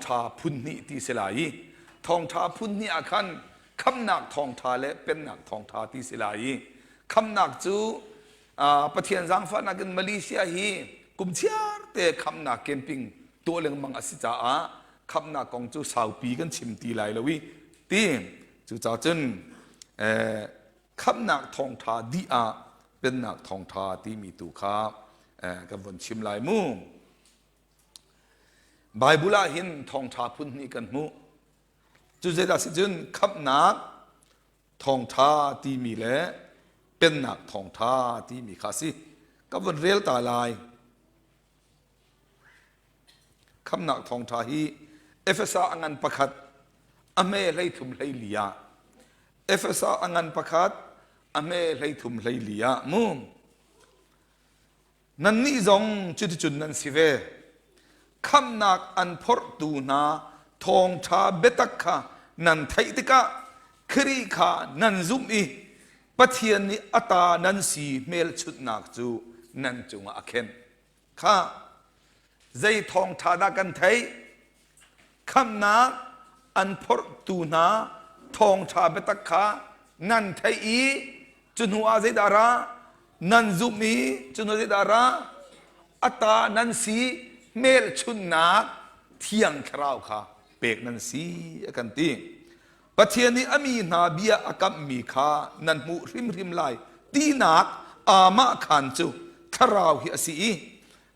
Thawngṭha phun hnih ti si lai i thawngṭha phun hnih ah khan khamhnak thawngṭha le pennak thawngṭha ti si lai i khamhnak cu Pathian zaangfahnak in Malaysia hi kum chiar te khamhnak camping tuah lengmang a si caah khamhnak kong cu saupi kan chim ti lai lo i ti cucaah cun khamhnak thawngṭha dih ah pennak thawngṭha timi tu kha kan von chim lai mu. Bible ah hin thawngṭha phun hnih kan hmuh. Cu zeidah si cun khamhnak thawngṭha timi le pennak thawngṭha timi kha a si. Ka vun rel ta lai. Khamhnak thawngṭha hi Efesa a ngan pakhat a hme 13 hlei ah Efesa a ngan pakhat a hme 13 hlei ah mu Nannih zong cuticun nan si ve. Khamhnak an phorhtu hna thawngṭha biatak kha nan theih tikah Khrih kha nan zumh i Pathian nih a ta nan si hmelchunhnak cu nan cungah a khenh. Kha zei thawngṭha dah kan theih? Khamhnak an phorhtu hna thawngṭha biatak kha nan theih i cu hnu ah zeidah ra? Nan zumh i cu hnu zeidah ra? A ta nan si hmelchunhnak Thiang Thlarau kha pek nan si a kan ti. Pathian nih a mi hna bia a kamhmi kha nan hmuh hrimhrim lai tinak aamah khan cu Thlarau hi a si i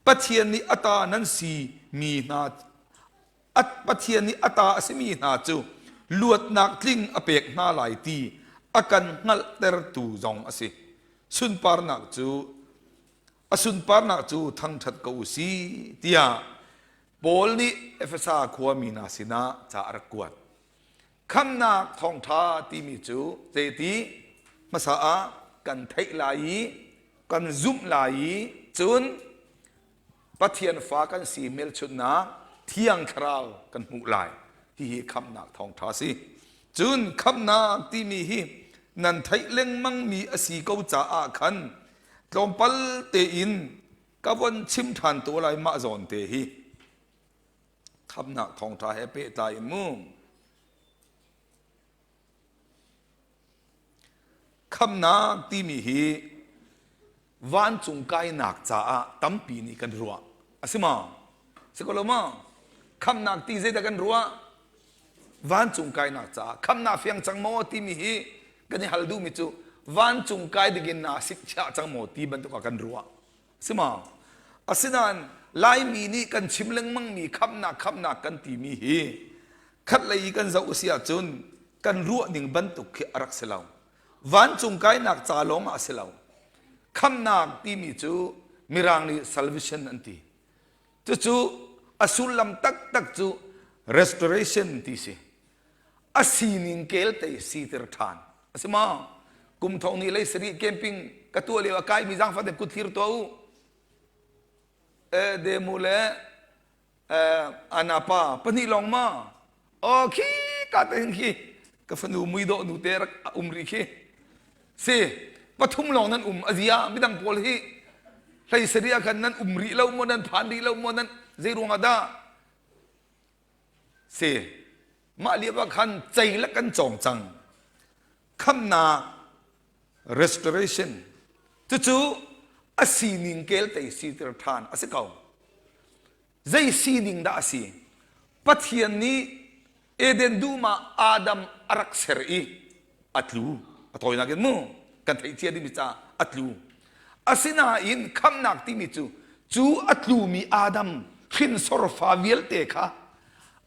Pathian nih a ta nan si mi hna Pathian nih a ta a simi hna cu luatnak tling a pek hna lai ti a kan hngalhtertu zong a si. Sunparnak cu a sunparnak cu thangṭhat ko u si tiah Paul nih Efesa khuami hna sinah ca a rak kuat. Khamhnak thawngṭha timi cu zeiti hmasa ah kan theih lai i kan zumh lai i cun Pathian fa kan si hmelchunhnak Thiang Thlarau kan hmuh lai. Hihi khamhnak thawngṭha a si. Cun khamhnak timi hi nan theih lengmangmi a si ko caah khan tlawmpal tein ka von chim ṭhan te lai mah zawn te hi. Khamhnak thawngṭha he pehtlai in mu. Khamhnak timi hi vancung kainak caah tampi nih kan ruah. A si maw? Si ko lo maw? Khamhnak ti zeidah kan ruah? Vancung kainak caah khamhnak fiang cang maw timi hi kan i hal duhmi cu vancung kai dingin naa sikchiah cang maw ti bantuk ah kan ruah. Si maw? Asinain Laimi nih kan chim lengmangmi khamhnak khamhnak kan timi hi khatlei i kan zoh a si ahcun kan ruah ning bantuk khi a rak si lo. Vancung kainak ca lawng ah a si lo. Khamhnak timi cu Mirang nih salvation an ti. Cucu a sullam taktak cu restoration ti si. A sining kelte siter ṭhan. A si maw? Kum thong ni lei sarih camping ka tuah lio ah kaimi zaangfah te kut thlir tuah u. E demu le anapa pahnih lawng ma o khi ka te hin khi ka fanu mui dawh nu te rak um rih khi si pathum lawng nan um azia midang pawl hi hlei sarih ah khan nan um rih lo maw nan phan rih lo maw nan zei ruang ah dah si mah lio ah khan cei le kan cawng cang khamnak restoration cucu a sining kel te siter ṭhan a si ko zei sining dah a si Pathian nih Eden dum ah Adam a rak ser i a tlu a tawinak in mu kan theih cia dingmi ca a tlu asinain khamnak timi cu cu a tlumi Adam hrinsor fa vialte kha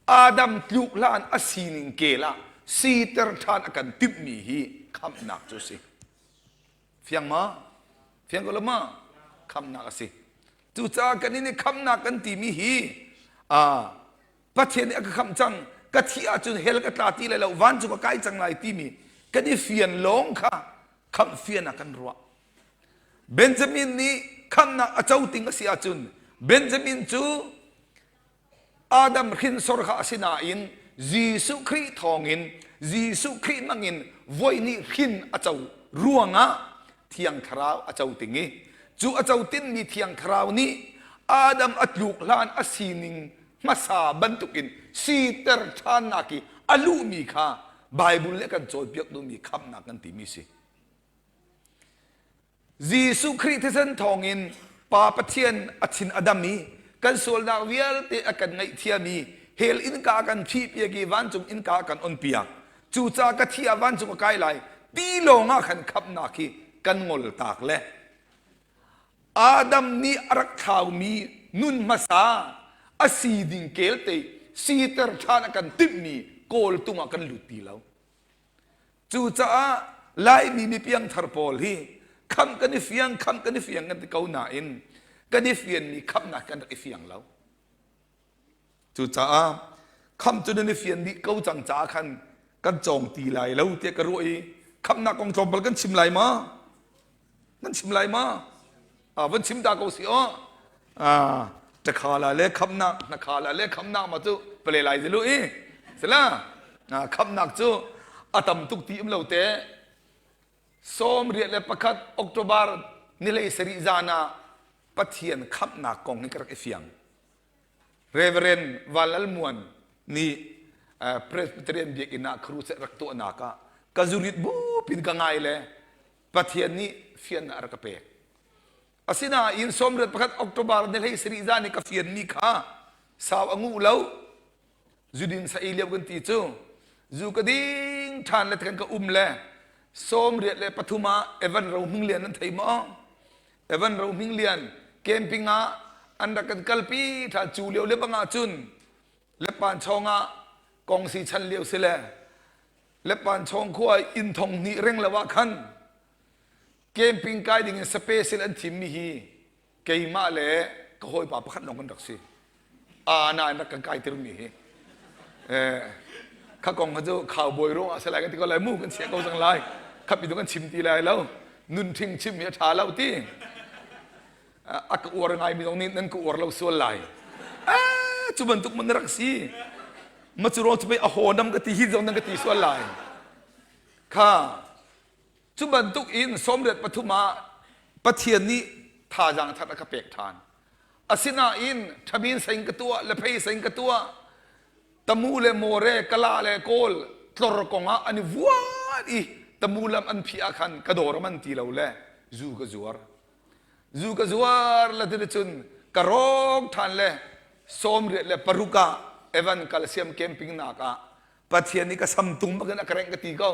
Adam tluk hlan a sining kel ah siter ṭhan a kan timhmi hi khamhnak cu a si. Fiang ma? Fiang ko lo ma? Khamhnak a si. Cucaah kan in i khamhnak kan timi hi Pathian nih a ka khamh cang, ka thih ahcun hell ka tla ti lai lo, vancung ka kai cang lai timi kan i fian lawng kha khamh fian ah kan ruah. Benjamin nih khamhnak a co ting a si ahcun Benjamin cu Adam hrinsor kha a si nain Jesuh Khrih thawngin Jesuh Khrih hmangin voi nih hrin a co ruangah Thiang Thlarau a co ting i cu a co tinmi Thiang Thlarau nih Adam a tluk hlan a sining. hmasa bantukin siter ṭhannak i a luhmi kha Baibal nih a kan cawnpiak duhmi khamhnak kan timi si. Jesuh Khrih thisen thawngin Pa Pathian a thin a dam i kan sualnak vialte a kan ngaihthiam i hell innka a kan phihpiak i vancung innka a kan onpiak. Cucaah ka thi ah vancung a kai lai ti lawng ah khan khamhnak hi kan ngol tak le Adam nih a rak thlaumi nun hmasa a si ding kelte siter ṭhan a kan timhmi kawltung ah kan lut ti lo. Cucaah Laimi mi piangthar pawl hi khamh kan i fiang, khamh kan i fiang kan ti ko nain kan i fianmi khamhnak kan rak i fiang lo. Cucaah khamh cu nan i fian dih ko cang caah khan kan cawng ti lai lo tiah ka ruah i khamhnak kong tlawmpal kan chim lai ma? Nan chim lai ma? Ah, van chim ta ko si aw. Ah, takhala le khamnak, nakhala le khamnak ma cu pale lai zilu i. Sila? Ah, khamnak cu a tam tuk ti um lo te. 21 October nilei sarih zan ah Pathian khamhnak kong hi ka rak i fiang. Reverend Van Lal Muan nih Presbyterian biakinn ah crusade rak tuahnak ah ka zurit bupin ka ngai le Pathian nih fiannak a rak ka pek. Asinain 31 October ni hlei sarih zan i ka fianmi kha sau a nguh lo. Zudin sa ei lio kan ti cu zu ka ding ṭhan le kan ka um le 93 ah Evan Ro Hming Lian nan thei maw? Evan Ro Hming Lian camping ah an rak kan kalpi ṭhan cu lio le bang ah cun Lepan chawng ah kongsi chan lio si le Lepan chawng khua inn thong hnih reng lo ah khan camping kai ding in special an thimmi hi keimah le ka hawipa pakhat lawng kan rak si. Aa na in rak kan kai tirmi hi. Eh, kha kong kha cu cowboy ruang ah si lai kan ti ko lai mu kan chia ko cang lai. Khapi tu kan chim ti lai lo. Nun ṭhing chim hi a ṭha lo ti. A ka uar ngaimi zong nih nan ka uar lo sual lai. Eh, cu bantuk man rak si. Ma cu ruang cu pei a haw nam ka ti hi zong nan ka ti sual lai. Kha Cu bantuk in 83 ah Pathian nih thazaang thar a ka pek ṭhan. Asinain ṭhamin seng ka tuah, lephei seng ka tuah, tamu le more, kala le kawl tlor kong ah an i vuan i tamu lam an phih ah khan ka dawr man ti lo le zu ka zuar. Zu ka zuar le cun ka rawk ṭhan le 86 ah Evan Kalsiam camping nak ah Pathian nih ka samtung bakin a ka rengh ka ti ko.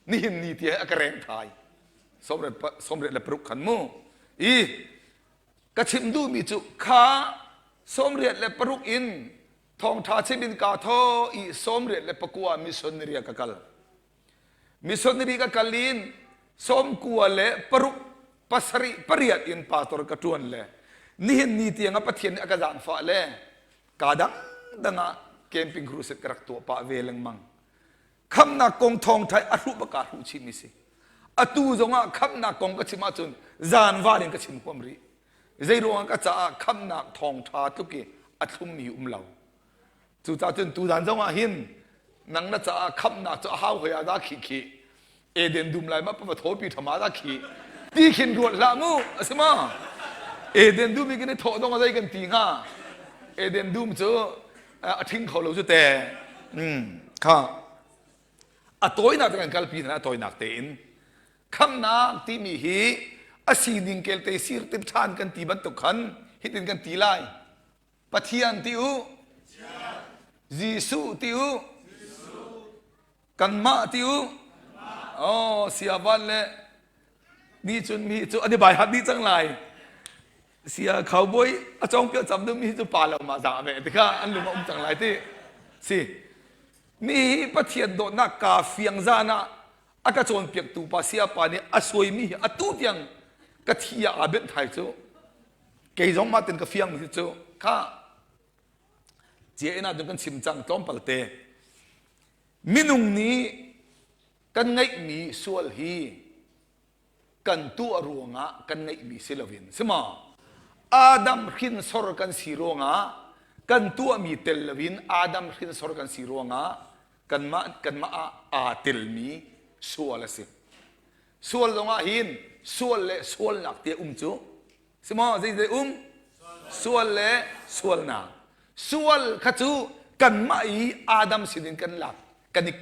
Nihin ni ti a ka reng thai. 86 khan mu. I ka chim duhmi cu kha 86 in thawngṭha chim in kaa tho i 89 missionary ah ka kal. Missionary ka kal in 96 pasarih pariat in pastor ka ṭuan le nihin ni tiang ah Pathian nih a ka zaangfah le Kaa dangdang ah camping crusade ka rak tuah pah ve lengmang. Khamnak kong thawngṭha a hruh bak kaa hruh chihmi si. Atu zongah khamnak kong ka chim ahcun zanvan in ka chim huam rih. Zei ruangah ka caah khamnak thawngṭha tluk i a thlummi um lo. Cucaah cun tuzan zongah hin nang na caah khamnak cu a hau hoi ah dah khih khih Eden dum lai ma pa thaw pi thama da khi ti khin ruat hlah mu a si ma Eden dum i kan i thawh dong a zei kan ti hnga Eden dum cu a ṭhing kho lo cu te kha a tawinak te kan kalpi hna a tawinak tein khamnak timi hi a sining kelte sir tip ṭhan kan ti bantuk khan hitin kan ti lai Pathian ti u Jesuh ti u Kanmah ti u. Oh, siavan le ni cun mi cu an i bai hat dih cang lai. Sia cowboy a cawng piah cam ding mi cu pa lo ma za ve ti kha an lung a um cang lai ti. Si. Mi hi Pathian dawtnak ka fiang zan ah a ka cawnpiaktu pa sia pa nih a suaimi hi atu tiang ka thi ah aa benh thai cu kei zong mah tin ka fiang mi cu kha cia in ah cun kan chim cang tlawmpal te Minung nih kan ngeihmi sual hi kan tuah ruangah kan ngeihmi si loin si maw? Adam hrinsor kan si ruangah kan tuahmi tel loin Adam hrinsor kan si ruangah kanmah kanmah ah aa telmi sual a si. Sual zongah hin sual le sualnak ti a um cu. Si maw? Zei zei um? Sual le sualnak. Sual kha cu kanmah i Adam sinin kan lak kan i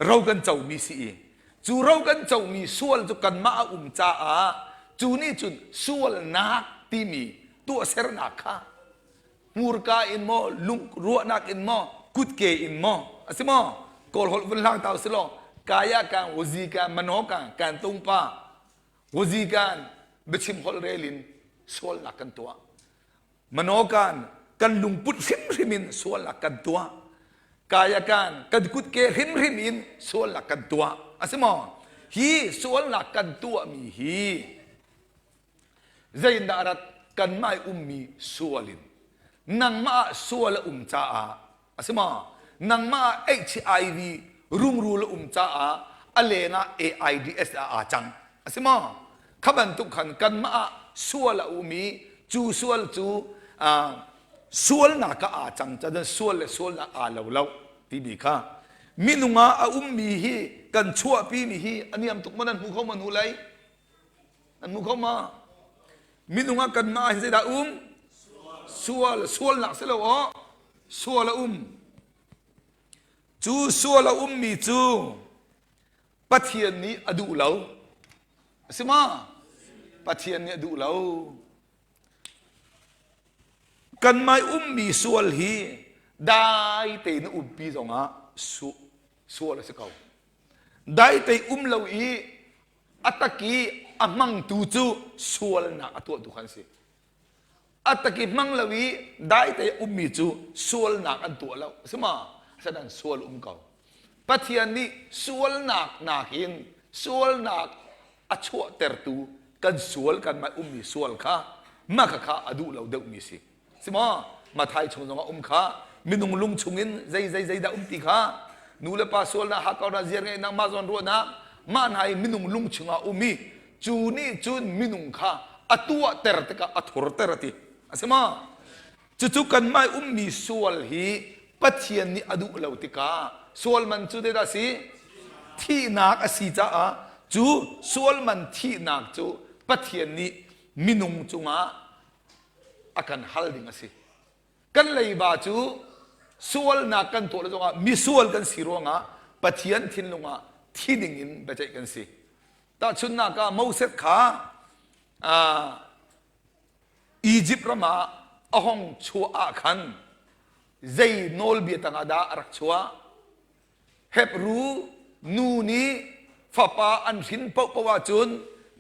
ro kan comi si i cu ro kan comi sual cu kanmah a um caah cu nih cun sualnak timi tuahsernak kha hmurka in maw lung ruahnak in maw kutke in maw a si maw kawl holh vun hlang tau si law kaya kan wazi kan mano kan kan tungpa wazi kan biachim holh rel in sualnak kan tuah Manokan kan lungput hrimhrim in sualnak kan tuah. Kayakan kan kutke hrimhrim in sualnak kan tuah. A si maw? Hi sualnak kan tuahmi hi zeindah rat kanmah i ummi sual in nangmah ah sual a um caah a si maw? Nangmah ah HIV rungrul a um caah a leng ah AIDS ah aa cang. A si maw? Kha bantuk khan kanmah ah sual a um i cu sual cu sualnak ah aa cang caah sual le sualnak aa lo lo timi kha minung ah a ummi hi kan chuahpimi hi a niam tuk maw nan hmu kho maw hnu lei? Nan hmu kho ma? Minung ah kanmah ah hin zeidah um? Sual. Sualnak si lo aw. Sual a um. Cu sual a ummi cu Pathian nih a duh lo. A si ma? Pathian nih a duh lo. Kanmah ummi sual hi dai tein umpi zongah sual a si ko. Dai te um lo i a tak i a hmangtu cu sualnak a tuahtu kha an si. A tak i hmang lo i daite ummi cu sualnak an tuah lo. A si ma? Asinain sual um ko. Pathian nih sualnak nakin sualnak a chuahtertu kan sual kanmah ummi sual kha mah kha a duh lo deuhmi si. Si maw? Mathai chung zongah um kha minung lung chungin zei zei zei dah um ti kha nu le pa sualnak hakkaunak ziar ngeihnak mah zawn ruahnak mah hna i minung lung chungah um i cu nih cun minung kha a tuahter tikah a thurter a ti a si maw cucu kanmah ummi sual hi Pathian nih a duh lo tikah sual man cu zeidah a si thihnak a si caah cu sual man thihnak cu Pathian nih minung cungah a kan hal ding a si. Kan leiba cu sualnak kan tuah lo zongah misual kan si ruangah Pathian thinlung ah thi ding in biaceih kan si. Tahchunhnak ah Moses kha Egypt ram ah a hong chuah ah khan zei nawlbia tangah dah a rak chuah? Hebru nu nih fapa an hrin paohpaoh ahcun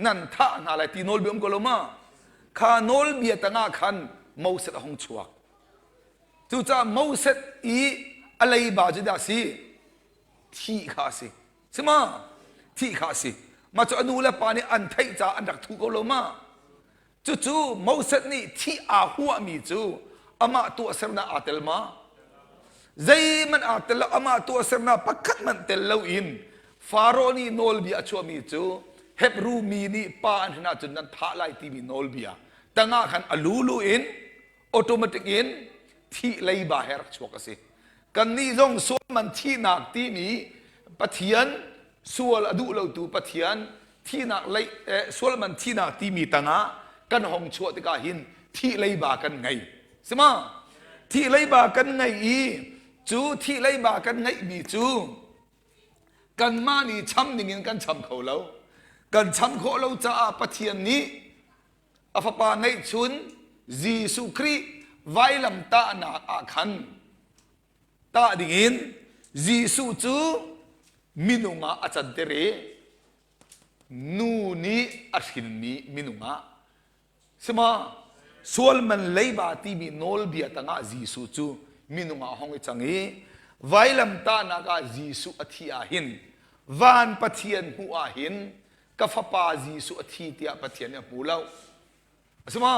nan thah hna lai ti nawlbia um ko lo ma? Kha nawlbia tangah khan Moses a hung chuak. Cucaah Moses i a leiba cu dah si? Thih kha a si. Si ma? Thih kha a si. Mah cu a nu le pa nih an theih caah an rak thuh ko lo ma? Cucu Moses nih thih aa huahmi cu amah tuahsernak aa tel ma? Zeihmanh aa tel lo, amah tuahsernak pakhat hmanh tel loin Faraoh nih nawlbia a chuahmi cu Hebru mi nih pa an hrin ahcun nan thah lai timi nawlbia tangah khan a lulu in automatic in thih leiba he rak chuak a si. Kannih zong sual man thihnak timi Pathian sual a duh lotu Pathian thihnak lei eh, sual man thihnak timi tangah kan hong chuah tikah hin thih leiba kan ngei. Sima thih leiba kan ngei i cu thih leiba kan ngeihmi cu kanmah nih cham dingin kan cham kho lo. Kan cham khawh lo caah Pathian nih a fapa ngeihchun Jesuh Khrih vailamtahnak ah khan tah dingin Jesuh cu minung ah a canter i nu nih a hrinmi minung ah sima sual man leiba timi nawlbia tangah Jesuh cu minung ah hong i cang i vailamtahnak ah Jesuh a thi ah hin van Pathian hmuh ah hin ka fapa Jesuh a thi tiah Pathian nih a hmu lo. A si ma?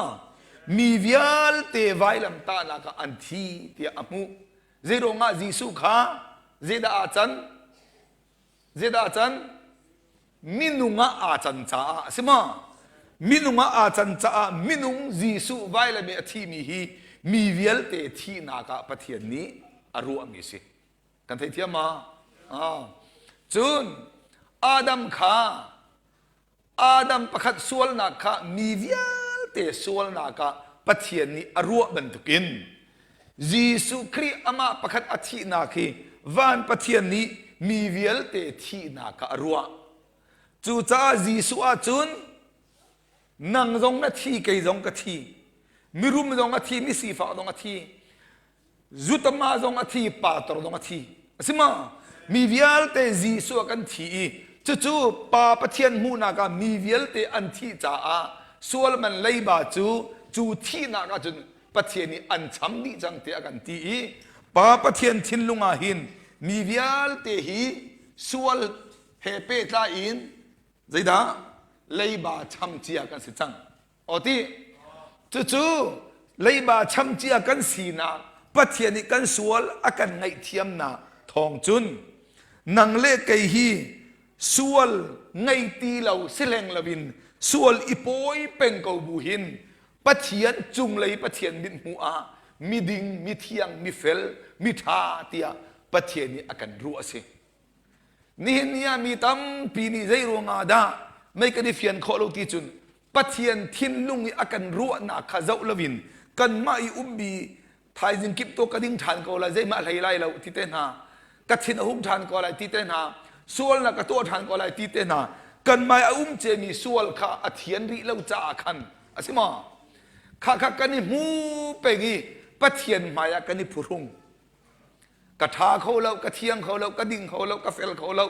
Mi vialte vailamtahnak ah an thi tiah a hmuh. Zeiruangah Jesuh kha zeidah aa can? Zeidah aa can? Minung ah aa can caah a si ma? Minung ah aa can caah minung Jesuh vailam i a thimi hi mi vialte thihnak ah Pathian nih a ruahmi a si. Kan theithiam ma? Ah. Cun Adam kha Adam pakhat sualnak kha mi vialte sualnak ah Pathian nih a ruah bantukin. Jesuh Khrih amah pakhat a thihnak hi van Pathian nih mi vialte thihnak ah a ruah. Cucaah Jesuh ahcun nang zong na thi, kei zong ka thi. Mirum zong a thi, misifak zong a thi. Zutama zong a thi, pator zong a thi. A si ma? Mi vialte Jesuh ah kan thi i cucu Pa Pathian hmuhnak ah mi vialte an thih caah sual man leiba cu cu thihnak ah cun Pathian nih an cham dih cang tiah a kan ti i Pa Pathian thinlung ah hin mi vialte hi sual he pehtlai in zeidah leiba cham cia kan si cang. Aw ti cucu leiba cham cia kan sinak Pathian nih kan sual a kan ngaihthiamnak thawng cun nang le kei hi sual ngei ti lo si hleng loin sual i pawi peng ko bu hin Pathian cunglei Pathian mithmuh ah miding, mithiang, mifel, miṭha tiah Pathian nih a kan ruah a si. Nihin ni ah mi tampi nih zei ruangah dah mei kan i fian khawh lo ti cun Pathian thinlung i a kan ruahnak kha zoh loin kanmah i ummi thaizing kip to ka ding ṭhan ko lai zeimah hlei lai lo ti te hna ka thin a hung ṭhan ko lai ti te hna sualnak ka tuah ṭhan ko lai ti te hna kanmah a um ciami sual kha a thian rih lo caah khan a si maw kha kha kan i hmu peng i Pathian hmai ah kan i phuhrung ka ṭha kho lo ka thiang kho lo ka ding kho lo ka fel kho lo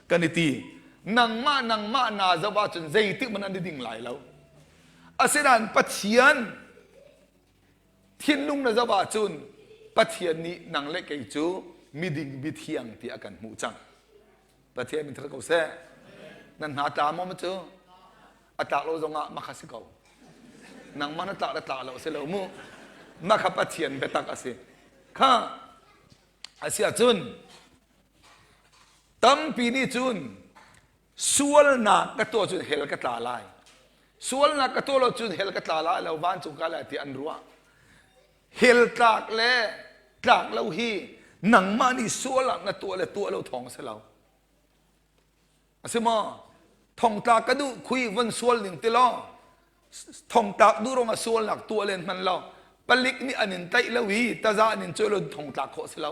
kan i ti nangmah nangmah naa zoh ahcun zeitik hmanh an i ding lai lo asinain Pathian thinlung na zoh ahcun Pathian nih nang le kei cu miding mithiang ti a kan hmuh cang Pathian min thar ko seh nan hna tla maw cu a tlak lo zongah makha si ko nangmah na tlak le tlak lo si lo mu makha Pathian biatak a si kha a si ahcun tampi nih cun sualnak ka tuah cun hell ka tla lai sualnak ka tuah lo cun hell ka tla lai lo vancung ka lai ti an ruah hell tlak le tlak lo hi nangmah nih sualnak na tuah le tuah lo thawng a si lo A si maw? Thongtla ka duh khui von sual ning ti law thongtlak duh ruangah sualnak tuah len hman lo palik nih an in tlaih lo i taza an in cuai lo thongtlak khawh si lo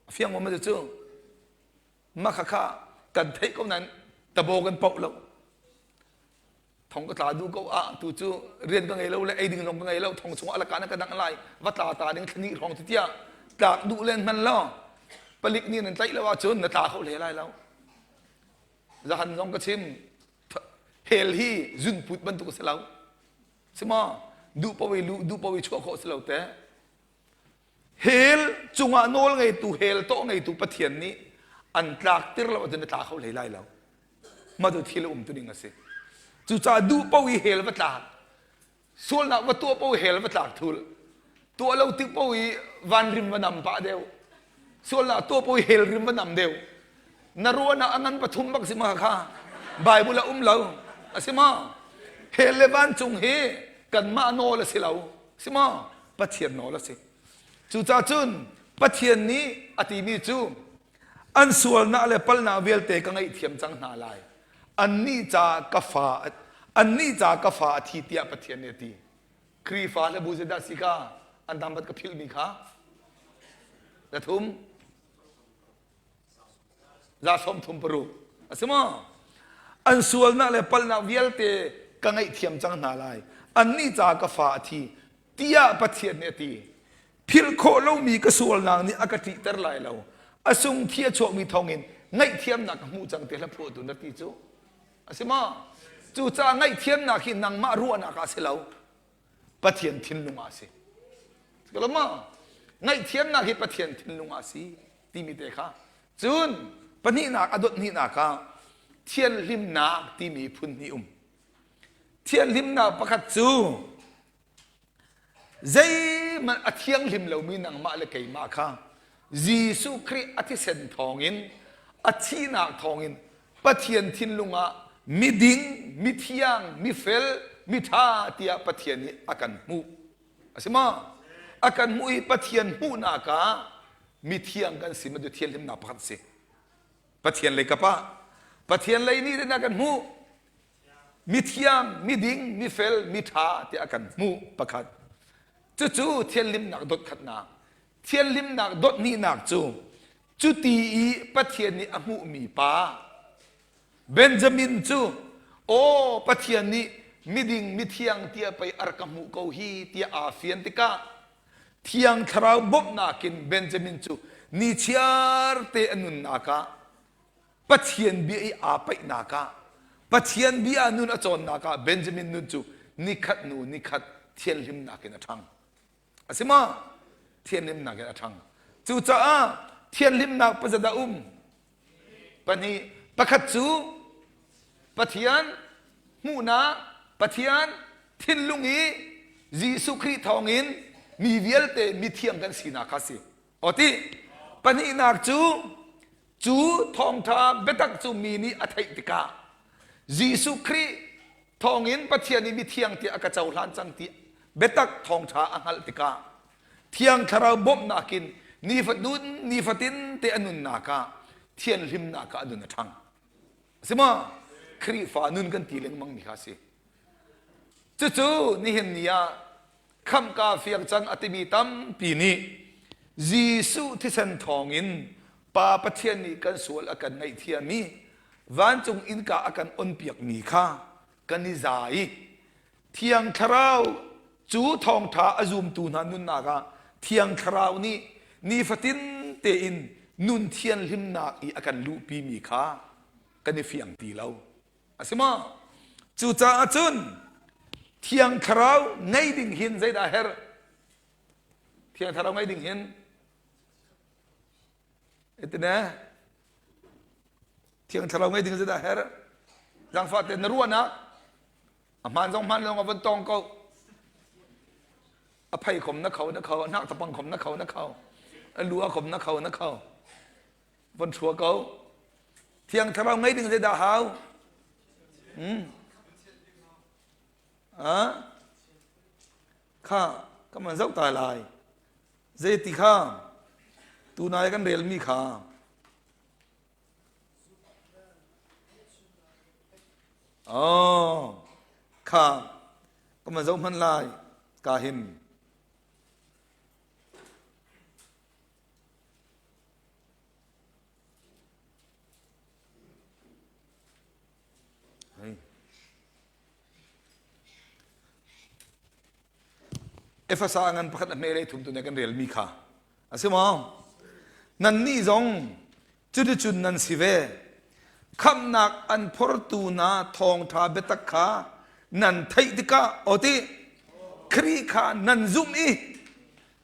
a fiang maw ma cu ma kha kha kan theih ko nain tabo kan poh lo thong ka tla duh ko ah tu cu rian ka ngei lo le ei ding zong ka ngei lo thong chungah alaka na ka dang lai va tla ta ding thlani hrawng ti tiah tlak duh len hman lo palik nih nan tlaih lo ahcun na tla kho hle lai lo zahan zong ka chim hel hi zunput bantuk a si lo si maw duh pawi lu duh pawi chuah khawh si lo te hel cungah nawl ngeitu hel tawh ngeitu pathian nih an tlak tir lo ahcun na tla kho hlei lai lo mah cu thil a um tu ding a si cucaah duh paoh i hell va tlak sualnak va tuah paoh i hell va tlak thul tuah lo tik paoh i van rim va nam pah deuh sualnak tuah paoh i hell rim va nam deuh na ruahnak a ngan pathum bak si ma kha Bible a um lo a si ma hell le vancung hi kanmah nawl a si lo si ma Pathian nawl a si cucaah cun Pathian nih a timi cu An sualnak le palhnak vialte ka ngaihthiam cang hna lai. Annih ca ka fa annih ca ka fa a thi tiah Pathian nih a ti. Khrihfa le bu zeidah si ka an tambat ka philhmi kha na thum za sawm thum paruk a si maw an sualnak le palhnak vialte ka ngaihthiam cang hna lai annih ca ka fa a thi tiah Pathian nih a ti. Philh khawh lomi ka sualnak nih a ka ṭihter lai lo. A sung thi a chuakmi thawngin ngaihthiamnak ka hmuh cang ti hla phuahtu na ti cu. A si maw? Cucaah ngaihthiamnak hi nangmah ruahnak ah a si lo. Pathian thinlung ah a si. Lo maw? Ngaihthiamnak hi Pathian thinlung ah a si timi te kha. Cun pahnihnak a dot hnihnak ah thianhlimnak timi phun hnih um. Thianhlimnak pakhat cu zeihmanh a thianghlim lomi nangmah le keimah kha Jesuh Khrih a thisen thawngin a thihnak thawngin Pathian thinlung ah miding, mithiang, mifel, miṭha tiah Pathian nih a kan hmuh. A si maw? A kan hmuh i Pathian hmuhnak ah mithiang kan si, madu thianhlimnak pakhat a si. Pathian lei kap ah Pathian lei nih a kan hmuh. Mithiang, miding, mifel, miṭha tiah a kan hmuh pakhat. Cucu thianhlimnak dot khatnak. Thianhlimnak dot hnihnak cu cuti i Pathian nih a hmuhmi pa Benjamin cu aw Pathian nih miding mithiang tiah pei a rak ka hmuh ko hi tiah aa fian tikah Thiang Thlarau bawmhnak in Benjamin cu nichiar te a nunnak ah Pathian bia i aa paihnak ah Pathian bia nun a cawnnak ah Benjamin nun cu nikhat hnu nikhat thianhlimnak in a ṭhang. A si ma? Thianhlimnak in a ṭhang. Cucaah thianhlimnak pazat a um. Pahnih. Pakhat cu Pathian hmuhnak, Pathian thinlung i Jesuh Khrih thawngin mi vialte mithiang kan sinak kha si. Aw ti. Pahnihnak cu cu thawngṭha biatak cu mi nih a theih tikah Jesuh Khrih thawngin Pathian nih mithiang tiah a ka cohlan cang ti biatak thawngṭha a hngalh tikah Thiang Thlarau bawmhnak in nifatin nifatin te a nunnak ah thianhlimnak ah a nun a ṭhang. A si maw? Khrihfa nun kan ti lengmang mi kha a si. Cucu nihin ni ah khamhka fiang cang a timi tampi nih Jesuh thisen thawngin Pa Pathian nih kan sual a kan ngaihthiam i vancung innka a kan onpiakmi kha kan i za i Thiang Thlarau cu thawngṭha a zumtu hna nunnak ah Thiang Thlarau nih nifatin tein nun thianhlimnak i a kan luhpimi kha kan i fiang ti lo. A si maw? Cucaah cun Thiang Thlarau ngei ding hin zeidah a herh? Thiang Thlarau ngei ding hin Etine Thiang Thlarau ngei ding zeidah a herh? Zaangfah tein na ruahnak a hmaan zong hmaan lawng a von tawng ko. A phei khom na kho na kho, a hnak tapang khom na kho na kho, a lu a khom na kho na kho. Von thua ko. Thiang Thlarau ngei ding zeidah hau? Hmm? Ah? Kha, ka man zoh ta lai. Zei ti kha? Tunai kan relmi kha. Oh, kha ka man zoh hman lai ka hin. Hei. Efasa ngan pakhat a hme le thum tu ne kan relmi kha a si maw? Nannih zong cuticun nan si ve. Khamhnak an phortu hna thawngṭha biatak kha nan theih tikah aw ti Khrih kha nan zumh i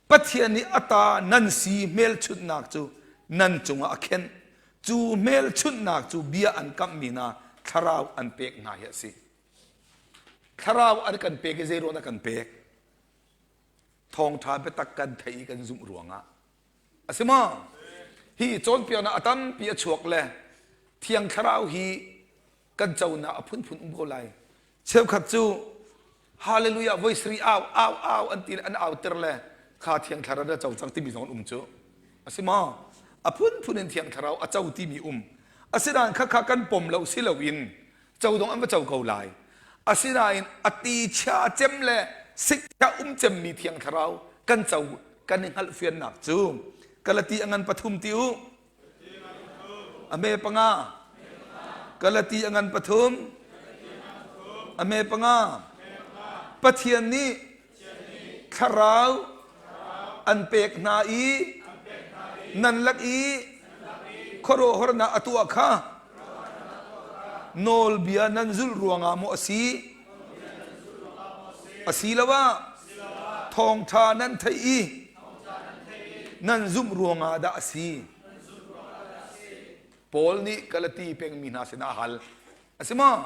Pathian nih a ta nan si hmelchunhnak cu nan cungah a khenh. Cu hmelchunhnak cu bia an kamhmi hna thlarau an pek hna hi a si. Thlarau an kan pek i zei ruang dah kan pek? Thawngṭha biatak kan theih i kan zumh ruangah. A si maw? Hi cawnpiaknak a tampi a chuak le Thiang Thlarau hi kan conak a phunphun um ko lai. Cheukhat cu Hallelujah voi sri au au au an ti le an auter le kha Thiang Thlarau na co cang timi zong an um cu. A si maw? A phunphun in Thiang Thlarau a co timi um. Asinain khakha kan pom lo si loin co dong an va co ko lai asinain a ti chia cem le sikcha um cemmi thiang thlarau kan co kan i hngalh fiannak cu Galati a ngan pathum ti u a me panga Galati a ngan pathum a me panga Pathian nih thlarau an pek hna i nan lak i khuaruahharnak a tuah kha nawlbia nan zulh ruangah maw a si asiloah thawngṭha nan theih i nan zumh ruangah dah a si Paul nih Galati pengmi hna sinah a hal a si maw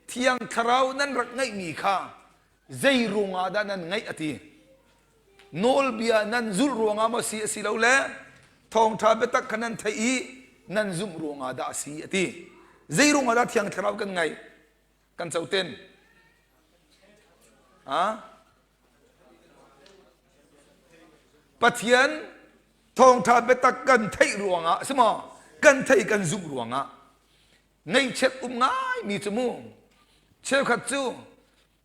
Thiang Thlarau nan rak ngeihmi kha zei ruangah dah nan ngaih a ti nawlbia nan zulh ruangah maw si a si lo le thawngṭha biatak kha nan theih i nan zumh ruangah dah a si a ti zei ruangah dah thiang thlarau kan ngaih kan coten ha Pathian thawngṭha biatak kan theih ruangah a si maw kan theih kan zumh ruangah ngaihchiat um ngaimi cu mu cheukhat cu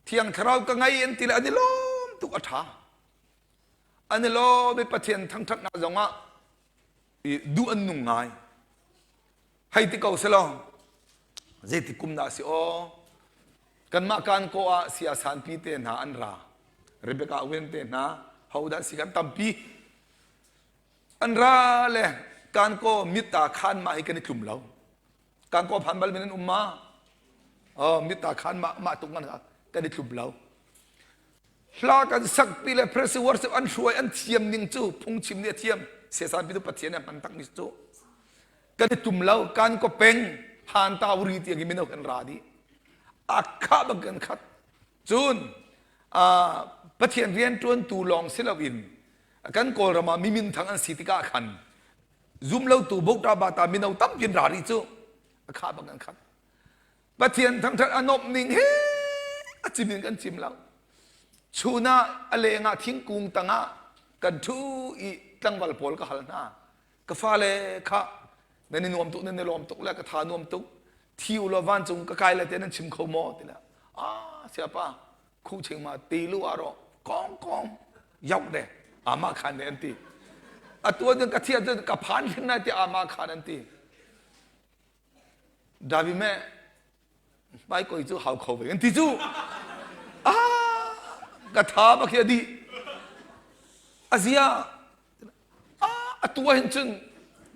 Thiang Thlarau ka ngei an ti le an i lawm tuk a ṭha. An i lawm i Pathian thangṭhatnak zongah duh an nung ngai. Hei ti ko selaw zeiti kum dah si aw kanmah kan ko ah sia sanpi te hna an ra Rebecca Owen te hna ho dah si kan tampi an ra le kan ko mit ta khan mah hi kan i tlum lo kan ko phan bal min an um ma oh mit ta khan mah mah tuk man kan i tlum lo Hla kan sakpi le praise worship an hruai an thiam ning cu phungchim nih a thiam sesan pitu Pathian nih a hman takmi cu kan i tum lo kan ko peng han tauri tiang i mino kan ra dih a khah bang kan khat cun Pathian rian ṭuantu lawng si loin kan Kawlram ah mi minthang an si tikah khan zum lotu bota bata mino tampi an ra rih cu a khah bang kan khat Pathian thangṭhat a nuamh ning he a cim in kan cim lo. Chun ah a leng ah thingkung tangah kan ṭhu i tlangval pawl ka hal hna. Ka fale kha nan i nuam tuk nan i lawm tuk le ka tha nuam tuk thi u law vancung ka kai le te nan chim kho maw ti le ah siapa khu ching ma ti lu aro kong kong yauk de ama khan de an ti atu cun ka thia cun ka phan hrin lai ti ama khan an ti David meh hmaikoi cu hau kho ve an ti cu ah ka tha bak hi a dih azia ah atu ah hin cun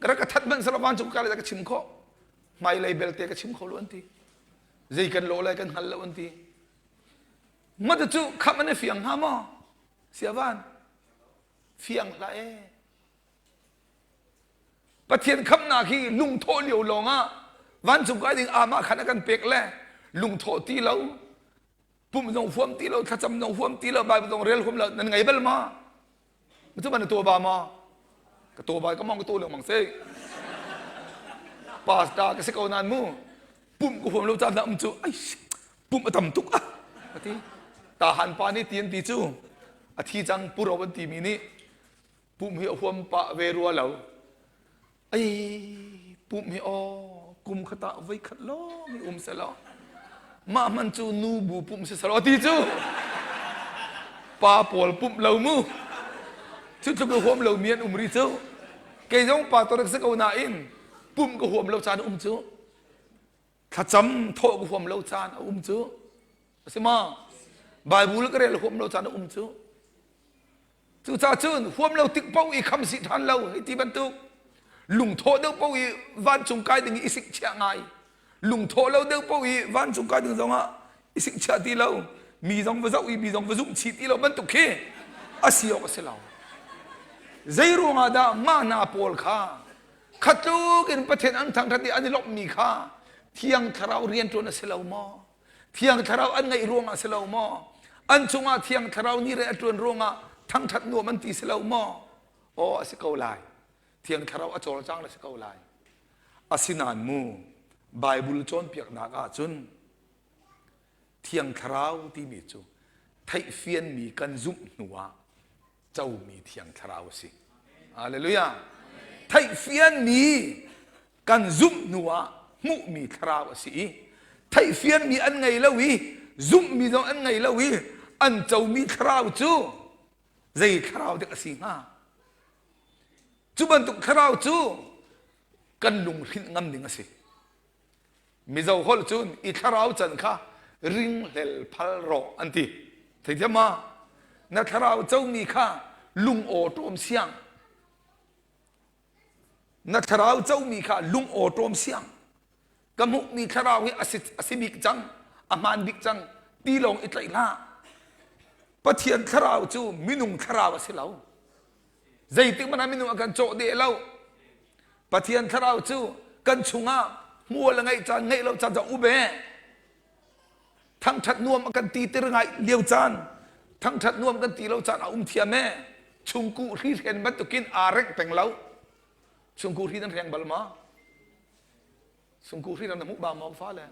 ka rak ka that hmanh selaw vancung ka ka chim khawh hmailei belte ka chim kho lo an ti zei kan lawh lai kan hngal lo an ti mata cu khamh an i fiang hnga maw siavan fiang hlah ee Pathian khamhnak hi lungthawh lio lawngah vancung kai ding amah khan a kan pek le lungthawh ti lo pumh zong huam ti lo thlacam zong huam ti lo Bible zong rel huam lo nan ngei bal ma cu ban to ba ma ka to ba ka mong ka to lengmang se pastor ka si ko nan mu pumh ka huam lo caan dah um cu ai pumh a tam tuk ah ati tahan pa nih ti an ti cu a thi cang puro an ti mi nih Pumh hi a huam pah ve rua lo. Ei, pumh hi aw, kum khat ah voi khat lawng hi um selaw. Mah hman cu nu bu pumh si selaw ti cu. Pa pawl pumh lo mu. Cu tluk a huam lo mi an um ri cu. Kei zong pa torek si ko nain pumh ka huam lo caan um cu. Thlacam thawh ka huam lo caan a um cu. A si ma? Bible ka rel huam lo caan a um cu. Cucaah cun huam lo tik paoh i kham si ṭhan lo hei ti bantuk lungthawh deuh paoh i vancung kai ding i i sikchiah ngai lungthawh lo deuh paoh i vancung kai ding zongah i sikchiah ti lo mi zong va zoh i mi zong va zumh chih ti lo bantuk khi a si awk a si lo zei ruangah dah mah hna pawl kha khatluk in Pathian an thangṭhat i an i lawmhmi kha Thiang Thlarau rianṭuan a si lo maw Thiang Thlarau an ngeih ruangah si lo maw? An cungah Thiang Thlarau nih rian a ṭuan ruangah thangṭhat nuam an ti si lo maw? Aw a si ko lai. Thiang Thlarau a cawlcang le si ko lai. Asinain mu Bible cawnpiaknak ahcun Thiang Thlarau timi cu theihfianmi kan zumh hnuah comi Thiang Thlarau a si. Hallelujah. Theihfianmi kan zumh hnu ah hmuhmi thlarau a si i theihfianmi an ngei lo i zumhmi zong an ngei lo i an comi thlarau cu zei thlarau dek a si hnga? Cu bantuk thlarau cu kan lunghrinh ngam ding a si. Mizo holh cun i thlarau can kha ringhlel phal rawh an ti. Theithiam ma? Na thlarau comi kha lung aw ṭawm siang. Na thlarau comi kha lung aw ṭawm siang. Ka hmuhmi thlarau hi a si bik cang, a hmaan bik cang ti lawng i tlaih hlah. Pathian thlarau cu minung thlarau a si lo. Zeitik hmanh ah minung a kan cawh deh lo. Pathian thlarau cu kan chungah hmual a ngeih caan ngeih lo caan cu a um e. Thangṭhat nuam a kan ti tir ngai lio caan, thangṭhat nuam kan ti lo caan a um thiam e. Chungkuh hri hren bantukin aa rengh peng lo. Chungkuh hri nan hreng bal ma? Sungku hri na hmuh ba maw fale?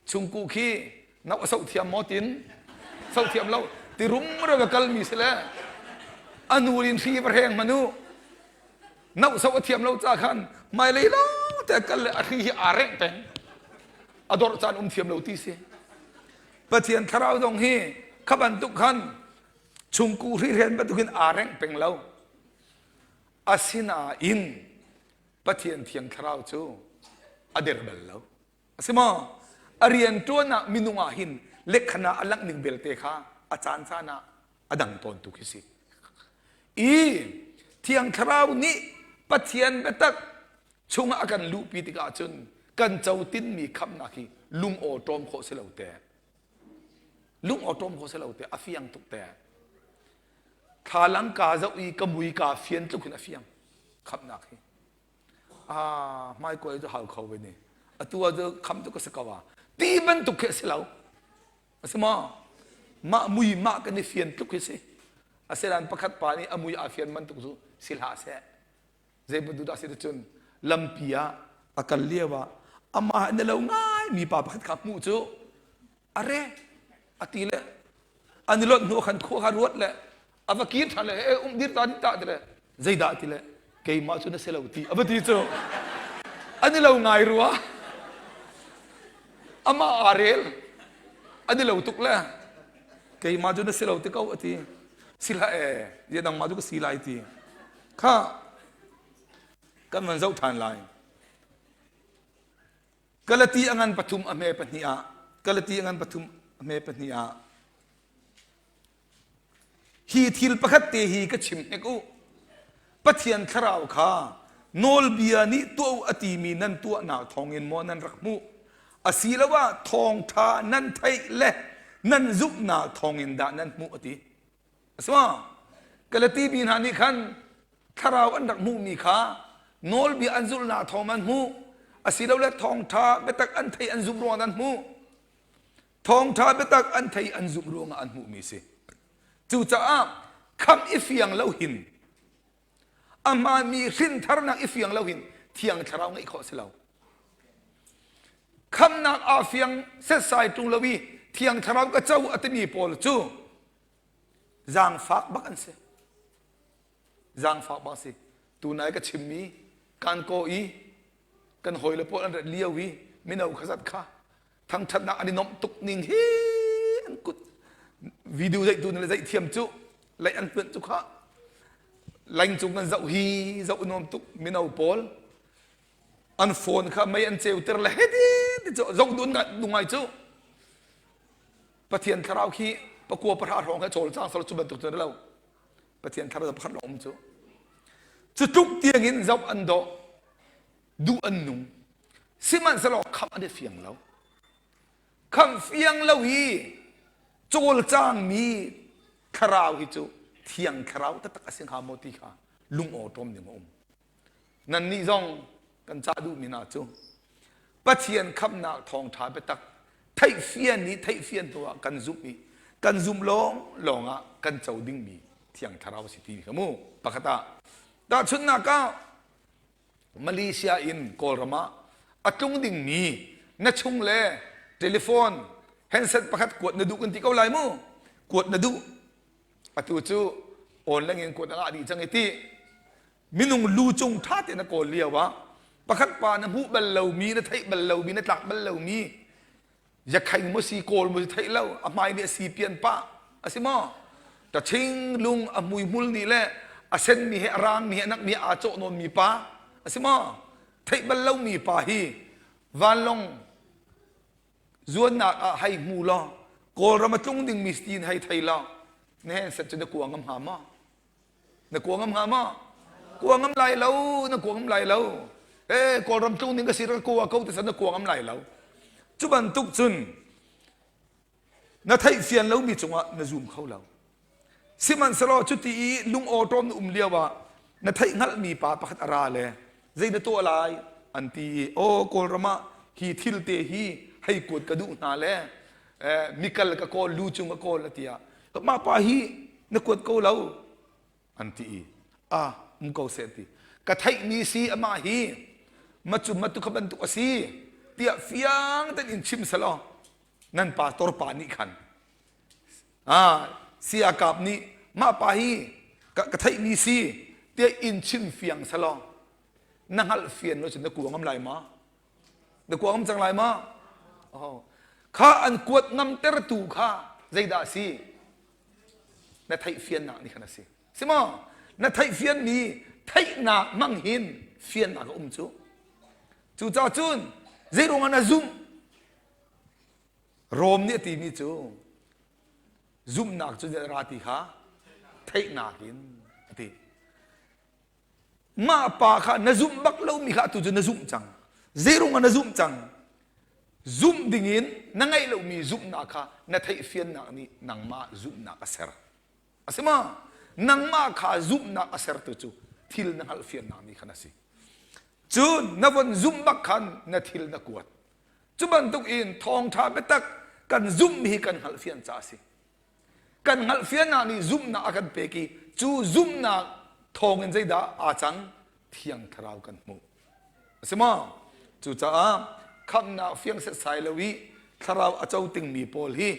Chungku khi nau a soh thiam maw tin? Soh thiam lo. Ti rum ra va kal mi si le anu in hri va hreng manu. Nau soh a thiam lo ca khan hmailei lo te kal le a hri hi aa rengh peng. A dor caan um thiam lo ti si. Pathian thlarau zong hi kha bantuk khan. Chungkuh hrihhren bantukin aa rengh peng lo. Asinain Pathian Thiang Thlarau cu a der bal lo. A si maw? A rianṭuan ah minung ah hin lekhan ah a langh ning belte kha a caan caan ah a dang tawn tu khi si. I Thiang Thlarau nih Pathian biatak chungah a kan luhpi tikah cun kan cotinmi khamhnak hi lung aw ṭawm khawh si lo te. Lung aw ṭawm khawh si lo te a fiang tuk te. Thlalang ka zoh i ka mui ka fian tluk in a fiang khamhnak hi. Ah, hmaikuai cu hau kho ve ni. Atu ah cu kham cu ka si ko ah. Ti bantuk khi a si lo. A si maw? Mah mui mah kan i fian tluk hi si. Asinain pakhat pa nih a mui aa fian bantuk cu si hlah seh. Zei bantuk dah si cun lampi ah a kal lio ah amah na lo ngai mi pa pakhat kha hmuh cu a re a ti le an i lonh hnu khan khua kha ruat le a va kir ṭhan le e um dir ta ta ti le zeidah ti le keimah cu na si lo ti a va ti cu an i lo ngai rua amah aa rel an i lo tuk le keimah cu na si lo ti ko a ti si hlah e ye nangmah cu ka si lai ti kha kan van zoh ṭhan lai Galati a ngan pathum a hme pahnih ah Galati a ngan pathum a hme pahnih ah hi thil pakhat te hi ka chim hnek u Pathian thlarau kha nawlbia nih tuah u a timi nan tuahnak thawngin maw nan rak hmuh asiloah thawngṭha nan theih le nan zumhnak thawngin dah nan hmuh a ti A si ma? Galati mi hna nih khan thlarau an rak hmuhmi kha nawlbia an zulhnak thawng an hmuh asilole thawngṭha biatak an thei an zumh ruangah an hmuh. Thawngṭha biatak an thei an zumh ruangah an hmuhmi si. Cucaah khamh i fiang lo hin a hmaanmi hrintharnak i fiang lo hin thiang thlarau ngeih khawh si lo. Khamhnak aa fiang setsai ṭung lo i thiang thlarau ka co a timi pawl cu Zaangfak bak an si. Zaangfak bak si. Tunai ka chimmi kan kaw i kan hawile pawl an rat lio i mino khazat kha thangthatnak an i nomh tuk ning hi an kut video zeih tu le zeih thiam cu lei an tuan cu kha leng cung kan zoh hi zoh nuam tuk mino pawl an phone kha mei an ceuter le heti ti cu zoh dun ngai cu Pathian thlarau khi pakua pahra hrawng kha cawlcang sal cu bantuk cu lo Pathian thlarau pakhat lawng um cu cu tluk tiang in zoh an dawh duh an nung sihmanhsehlaw khamh an i fiang lo khamh fiang lo hi cawlcangmi thlarau hi cu thiang thlarau taktak a si hnga maw ti kha lung awṭawm ding a um Nannih zong kan cah duhmi hna cu Pathian khamhnak thawngṭha biatak theihfian i theihfian hnuah kan zumh i kan zumh lawng lawngah kan co dingmi Thiang Thlarau a si ti kha mu pakhat ah tahchunhnak ah Malaysia in Kawlram ah a tlung dingmi na chung le telephone handset pakhat kuat na duh kan ti ko lai mu kuat na duh atu cu online in kuat a ngah dih cang i ti Minung lu cung ṭha tein na kawl lio ah pakhat pa na hmuh bal lomi, na theih bal lomi, na tlak bal lomi yakhaing maw si kawl maw si theih lo a hmai nih a si pian pah a si maw ṭaching lung a hmuihmul nih le a senmi he a rangmi he a nakmi he aa cawh nawnmi pa a si maw theih bal lomi pa hi vanlawng zuannak ah hei hmu law kawlram a tlung dingmi si hei thei law na hen set cu na kua ngam hnga maw Na kua ngam hnga maw? Kua ngam lai lo, na kua ngam lai lo. Eh, Kawlram tlung ding ka si ka kua ko ti na kua ngam lai lo. Cu bantuk cun na theihfian lomi cungah na zum kho lo. Sihmanhsehlaw cuti i lung awṭawm na um lio ah na theih hngalhmi pa pakhat a ra le zei na tuah lai an ti i aw Kawlram ah hi thil te hi hei kuat ka duh hna le eh, mikal ka kawl lu cung ka kawl a ti ah mah pa hi na kuat ko lo an ti i a um ko seh ti ka theihmi si amah hi macu matu kha bantuk a si tiah fiang ten in chim selaw nan pastor pa nih khan ah siakap nih mah pa hi ka, ka theihmi si tiah in chim fiang selaw na hngalh fian lo cun na kuang ngam lai ma Na kuang ngam cang lai ma? Oh. Kha an kuat ngamtertu kha zeidah a si? Na theih fiannak nih khan a si. Si maw? Na theih fianmi theihnak hmang hin fiannak a um cu. Cucaah cun zeiruangah na zumh? Rom nih a timi cu zumhnak cu ra ti kha theihnak in a ti. Mah pa kha na zumh bak lomi kha atu cu na zumh cang. Zeiruangah na zumh cang? Zumh dingin na ngeih lomi zumhnak kha na theihfiannak nih nangmah zumhnak a ser. A si ma? Nangmah kha zumhnak a sertu cu thil na hngalhfiannak nih khan a si. Cun na von zumh bak khan na thil na kuat. Cu bantuk in thawngṭha biatak kan zumh hi kan hngalhfian caah a si. Kan hngalhfiannak nih zumhnak a kan pek i cu zumhnak thawngin zeidah aa cang? Thiang Thlarau kan hmuh. A si maw? Cucaah khamhnak fiang setsai lo i thlarau a co tingmi pawl hi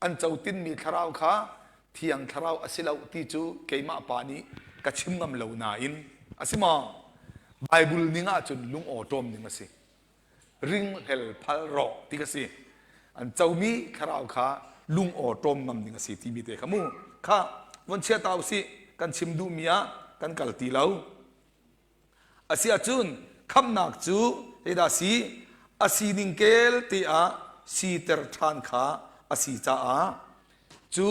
an co tinmi thlarau kha thiang thlarau a si lo ti cu keimah pa nih ka chim ngam lo nain a si maw? Bible ning ahcun lung awṭawm ning a si. Ringhlel phal rawh ti ka si. An comi thlarau kha lung awṭawm ngam ding a si timi te kha mu. Kha von chia ta usih kan chim duhmi ah kan kal ti lo. A si ahcun khamhnak cu zeidah si? A sining kel te ah siter ṭhan kha a si caah cu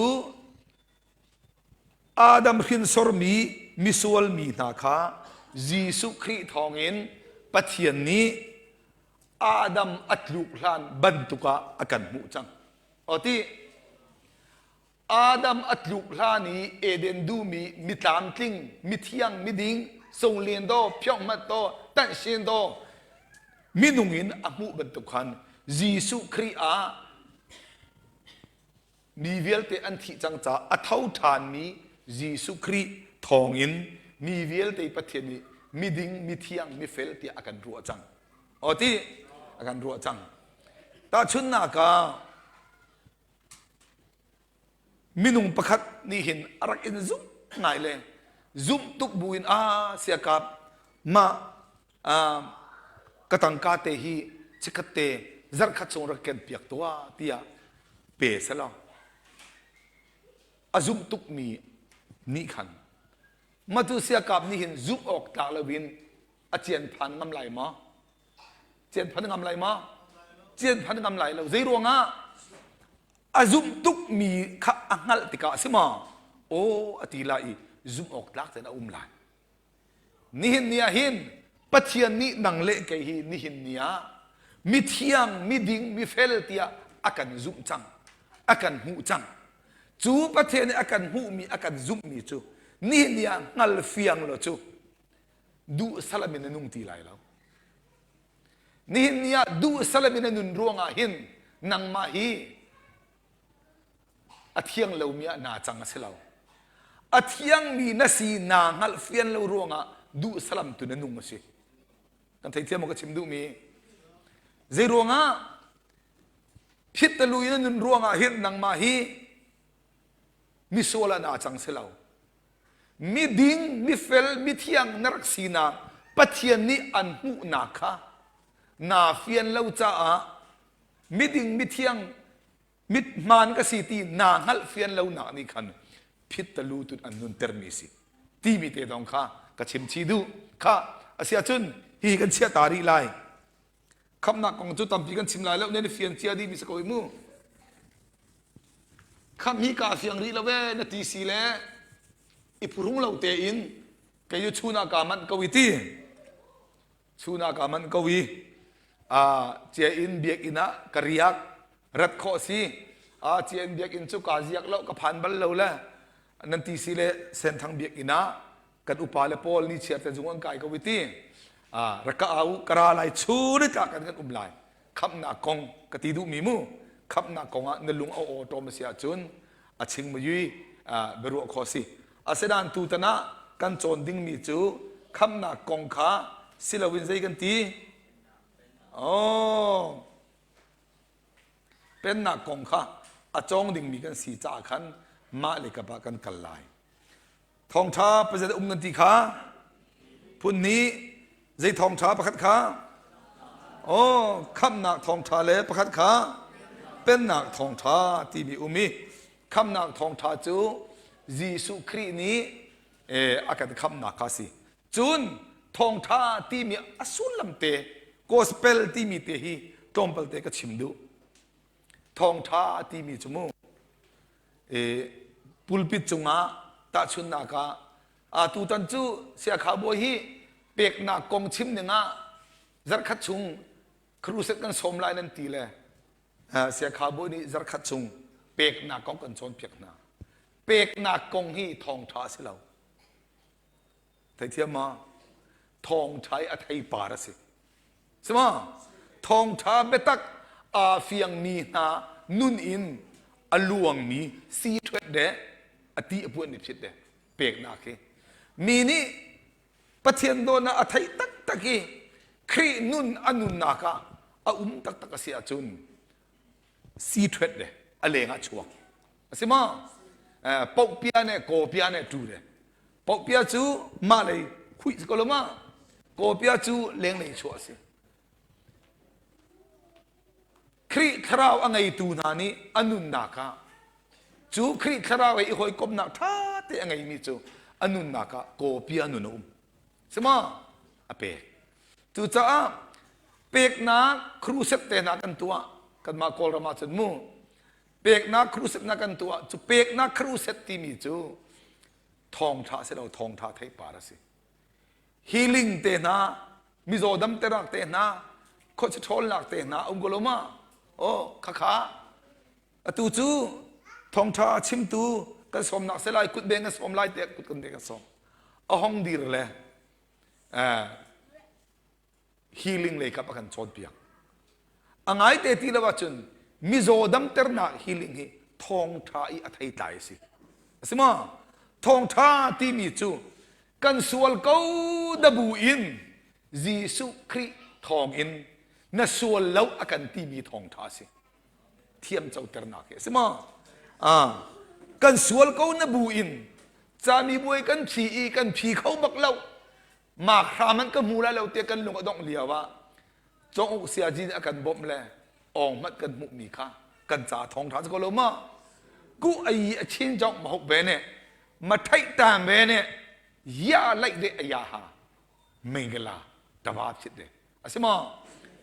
Adam hrinsormi misual mi hna kha Jesuh Khrih thawngin Pathian nih Adam a tluk hlan bantuk ah a kan hmuh cang. Aw ti Adam a tluk hlan i Eden duhmi mitlamtling, mithiang, miding, songlen do, phiokmat do, tanhsin do, minung in a hmuh bantuk khan Jesuh Khrih ah mi vialte an thih cang caah a tho ṭhanmi Jesuh Khrih thawngin mi vialte Pathian nih miding, mithiang, mifel tiah a kan ruah cang. Aw ti a kan ruah cang. Tahchunhnak ah minung pakhat nih hin a rak in zumh ngai le zumh tuk buin a siakap mah ka tangka te hi chikkhat te zarhkhat chung rak ken piak tuah tiah pe selaw a zumh tukmi nih khan matu siakap nih hin zumh awk tlak loin a cian phan ngam lai maw cian phan ngam lai maw cian phan ngam lai lo zei ruangah a zumh tukmi kha a hngalh tikah a si maw aw a ti lai i zumh awk tlak tein a um lai Nihin ni ah hin Pathian nih nang le kei hi nihin ni ah mithiang, miding, mifel tiah a kan zumh cang, a kan hmuh cang. Cu Pathian nih a kan hmuhmi, a kan zumhmi cu nihin ni ah hngal fiang lo cu duh salam in na nung ti lai lo. Nihin ni ah duh salam in na nun ruangah hin nangmah hi A thiang lomi ah naa cang a si lo. A thiangmi na si naa hngalh fian lo ruangah duh salam tu na nung a si. Kan theithiam maw ka chim duhmi? Zei ruangah phit na lu in na nun ruangah hin nangmah hi misual ah naa cang si lo. Miding, mifel, mithiang na rak sinak Pathian nih an hmuhnak kha naa fian lo caah miding, mithiang mithmaan ka si ti naa hngalh fian lonak nih khan phit ta lu tun an nuntermi si timi te dong kha ka chim chih duh kha asiahcun hihi kan chiah ta rih lai khamnak kong cu tampi kan chim lai lo nan i fian cia dih mi si ko i mu kham hi ka fiang rih lo e na ti si le i phuhrung lo tein kei cu chun ah kaa manh ko i ti Chun ah kaa manh ko i cia-inn biakinn ah ka riak rat khawh si. Cia-inn biakinn cu kaa ziak lo, ka phan bal lo le nan ti si le Senthang biakinn ah kan upa le pawl ni chiar te zung an kai ko i ti. Rak ka au ka ra lai chun i tlak kan kan um lai. Khamhnak kong ka ti duhmi mu. Khamhnak kong ah na lung a awṭawm a si ahcun a ching mui biaruah khawh si. Asinain tutan ah kan cawn dingmi cu khamhnak kong kha si loin zei kan ti? Oh, pennak kong kha a cawng dingmi kan si caah khan mah le kap ah kan kal lai. Thawngṭha pazet um nan ti kha phun nih zei thawngṭha pakhat kha oh khamhnak thawngṭha le pakhat kha pennak thawngṭha timi um i khamhnak thawngṭha cu. Jesuh Khrih nih a kan khamhnak kha a si. Cun thawngṭha timi a sullam te gospel timi te hi tlawmpal te ka chim duh. Thawngṭha timi cu mu pulpit cungah tahchunhnak ah a tutan cu siakha bawi hi peknak kong chim dingah zarkhat chung crusade kan sawm lai nan ti le siakha bawi nih zarkhat chung peknak kong kan cawnpiak hna. Peknak kong hi thawngṭha a si lo. Theithiam ma? Thawngṭha i a theipar a si. Si ma? Thawngṭha biatak aa fiangmi hna nun in a luangmi si ṭhuat de a ti a puan ni phit de peknak hi. Mi nih Pathian dawtnak a theih taktak i Khrih nun a nunnak ah a um taktak a si ahcun si ṭhuat le a leng ah chuak a si ma pohpia ne kawpia ne tu le pohpia cu mah lei khuih si ko lo ma kawpia cu lenglei chuah a si Khrih thlarau a ngeitu hna nih a nunnak ah cu Khrih thlarau he i hawikomhnak ṭha te a ngeimi cu a nunnak ah kawpia nun a um si ma a pek Cucaah peknak crusade te hna kan tuah kanmah Kawlram ah cun mu peknak crusade na kan tuah cu peknak crusade timi cu thawngtha si lo thawngtha theipar a si healing te hna mizaw damterak te hna khuachi ṭhawlnak te hna um ko lo ma oh khakha atu cu thawngtha chimtu kan sawmnak se lai kut beng kan sawm lai tiah kut kan beng kan sawm a hong dir le healing lei kap a kan cawnpiak. A ngaite ti lo ahcun mizaw damternak healing hi thawngṭha i a theitlai a si. A si maw? Thawngṭha timi cu kan sual ko da bu in Jesuh Khrih thawngin na sual lo a kan timi thawngṭha a si. Thiam coternak hi a si maw? Ah, kan sual ko na bu in camibuai kan phi i kan phi kho bak lo mak hram an ka hmu lai lo tiah kan lung a dongh lio ah conguk siaji nih a kan bawmh le awng hmanh kan hmuhmi kha kan ca thawng ṭha ko lo ma ku ai a chin jong ma hok ve ne ma theih tam ve ne ya laih de aya ha mengala tawa phit de A si maw?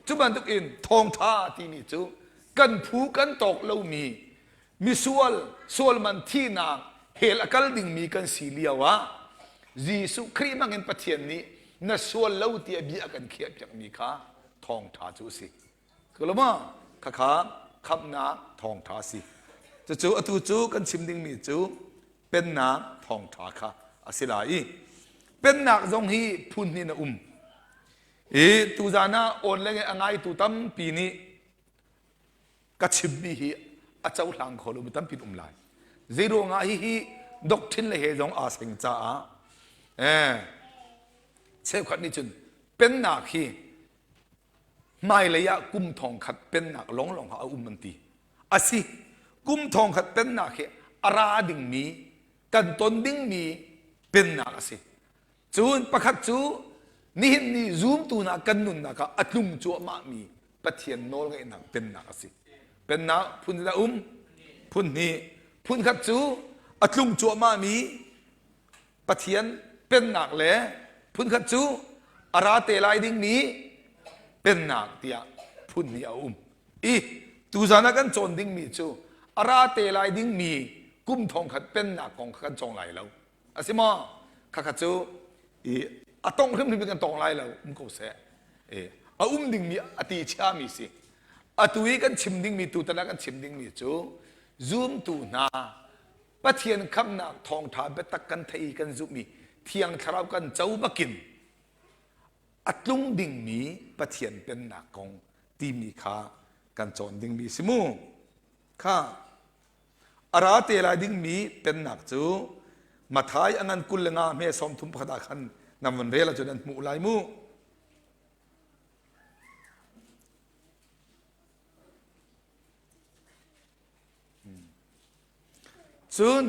Cu bantuk in thawngṭha timi cu kan phu kan tawk lomi misual sualman thihnak hell a kal dingmi kan si lio ah Jesuh Khrih hmangin Pathian nih na sual lo tiah bia a kan khiahpiakmi kha thawngṭha cu a si. Kulama khakha khamhnak thawngṭha a si. Cucu atu cu kan chim dingmi cu pennak thawngṭha kha a si lai i pennak zong hi phun hnih in a um. I tuzan ah online a ngaitu tampi nih ka chimmi hi a cohlang kho lomi tampi um lai. Zeiruangah hihi doctrine le he zong aa seng caah eh, cheukhat nih cun pennak hi hmailei ah kum thongkhat pennak lawnglawng a um an ti. Asi, kum thongkhat pennak hi a ra dingmi kan ton dingmi pennak a si. Cun pakhat cu nihin ni zumtu hna kan nunnak ah a tlung cuahmahmi Pathian nawlngeihnak pennak a si. Pennak phun a um, phun hnih. Phun khat cu a tlung cuahmahmi Pathian pennak le phun khat cu a ra te lai dingmi pennak tiah phun hnih a um. I tuzan ah kan cawn dingmi cu a ra te lai dingmi kum thongkhat pennak kong kha kan cawng lai lo. A si maw? Khakha cu i a tong hrimhrim in kan tong lai lo um ko seh. E, a um dingmi a ti chiami si. Atu i kan chim dingmi tutan ah kan chim dingmi cu zumtu hna Pathian khamnak thawngṭha biatak kan theih i kan zumh i Thiang Thlarau kan co bakin a tlung dingmi Pathian pennak kong timi kha kan cawn dingmi si mu. Kha A ra te lai dingmi pennak cu Mathai a ngan 25 hme 31 ah khan nan van rel ahcun an hmuh lai mu. Cun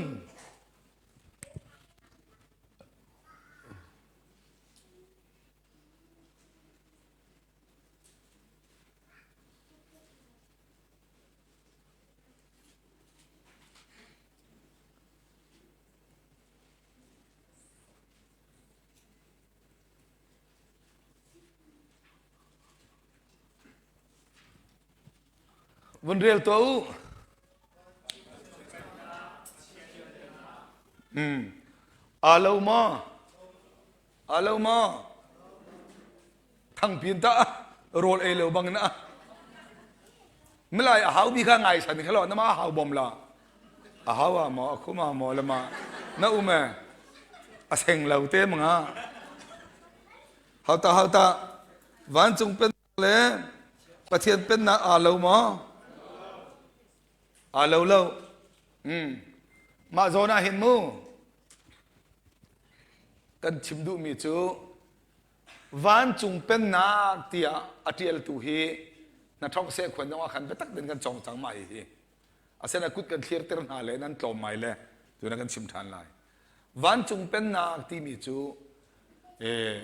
Vun rel tuah u. Mm. Aa lo maw? Aa lo maw? Thangpin ta rawl ei lo bang na. Milai a hau bi kha ngai san kha lo na ma hau bom la. A hau a maw a khum a maw le ma na um e a seng lo te manga. Hauta hauta vancung pen le Pathian pennak aa lo maw? Aa lo lo. Mm. Mah zawn ah hin mu kan chim duhmi cu vancung pennak tiah a ṭialtu hi na ṭhok seh khuan zong ah khan biatak tein kan cawng cang mah hihi. Asinain kut kan thlirter hna le nan tlawm mai le tuna kan chim ṭhan lai. Vancung pennak timi cu eh,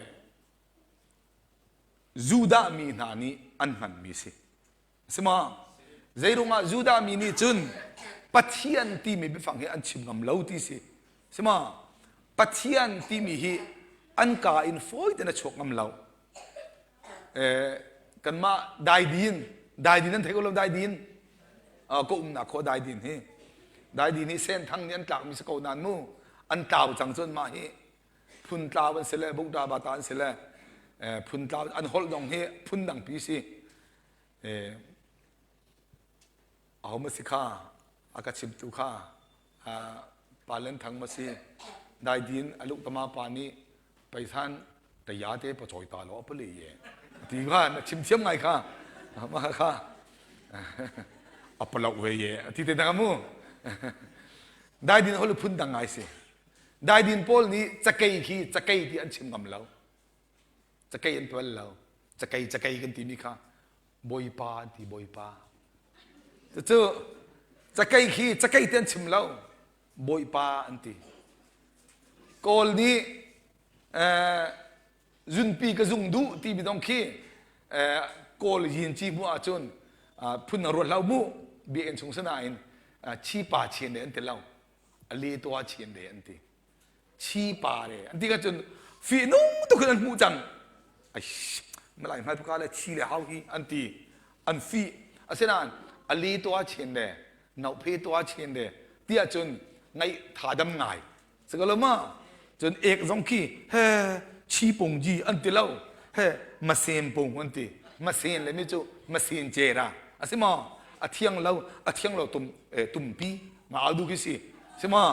Judah mi hna nih an hmanmi si. Si ma? Zeirungah Judah mi nih cun Pathian timi biafang hi an chim ngam lo ti si. Si ma? Pathian timi hi an ka in fawi tein a chuak ngam lo. Eh, kanmah daidin, daidin an thei ko lo daidin. Uh, ka umnak khua daidin hi. Daidin hi senthang nih an tlakmi si ko nan mu. An tlau cang cun mah hi phuntlau an si le bukta bata an si le phuntlau an holh dong hi phun dangpi si aho ma si kha a ka chimtu kha pa len thang ma si daidin aluk tama pa nih paisan taya te pachawi ta lo apali ye ti kha na chim thiam ngai kha ma kha apalo ve ye ti te dang mu daidin hol phun dang ngai si Daidin pawl nih cakei khi cakei ti an chim ngam lo. Cakei an tual lo. Cakei cakei kan timi kha bawipa an ti bawipa. Cucu cakei khi cakei ti an chim lo. Bawipa an ti. Kawl nih eh, zunpi ka zung duh timi dong khi eh, Kawl yin ci hmuh ahcun phun na ruat hlah mu biakinn chung sinain chi pa chin le an ti lo. A le tua chin re an ti. Chi pa re an ti ka cun fi nung tuk in an hmuh cang. Ai malai hmai paka le chi le hau hi an ti. An fi. Asinain a le tua chin re nau phe tua chin re tiah cun ngaih tha dam ngai. Sakalo ma cun ek zong khi he chi pung ji an ti lo. He masen pung an ti. Masen le mi cu masen cera. Asi maw? A thiang lo, a thiang lo tum tumpi nga du khi si si ma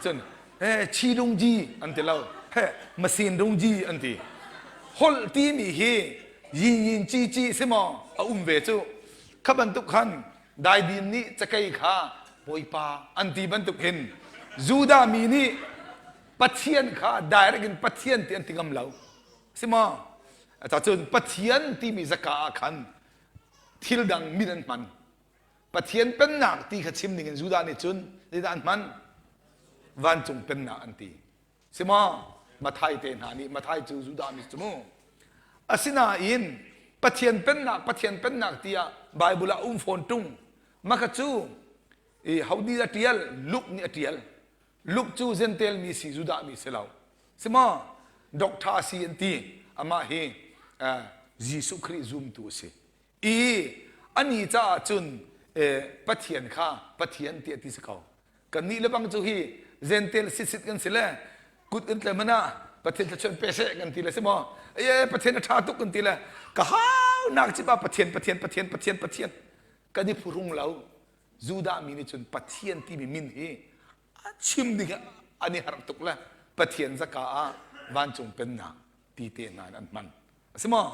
cun he chi dung ji an ti lo he masin dung ji an ti holh ti mi hi yin yin chi chi si maw a um ve cu kha bantuk khan daidin nih cakei kha bawipa an ti bantuk hin Judah mi nih Pathian kha direct in Pathian ti an ti ngam lo si maw cun Pathian timi zaka ah khan thil dang min an hman Pathian pennak ti kha chim dingin Judah nih cun zeidah an hman? Vancung pennak an ti. Si maw? Mathai te hna nih Mathai cu Judah mi cu mu. Asinain Pathian pennak Pathian pennak tiah Bible ah um fawn tung. Maka cu i ho nih a tial? Luke nih a tial. Luke cu Gentile mi si Judah mi si lo. Si maw? Doctor si an ti. Amah hi uh, Jesuh Khrih zumtu a si. I ani caah cun Pathian kha Pathian tiah ti si ko. Kannih le bang cu hi Gentile sitsit kan si le kut kan tle mana Pathian thluachuah pe seh kan ti le si maw? E Pathian a ṭha tuk kan ti le ka hau nak ci pa Pathian Pathian Pathian Pathian Pathian kan i phuhrung lo. Judah mi nih cun Pathian timi min hi a chim ding an i harh tuk le Pathian zaka ah vancung pennak ti te hna in an hman. A si maw?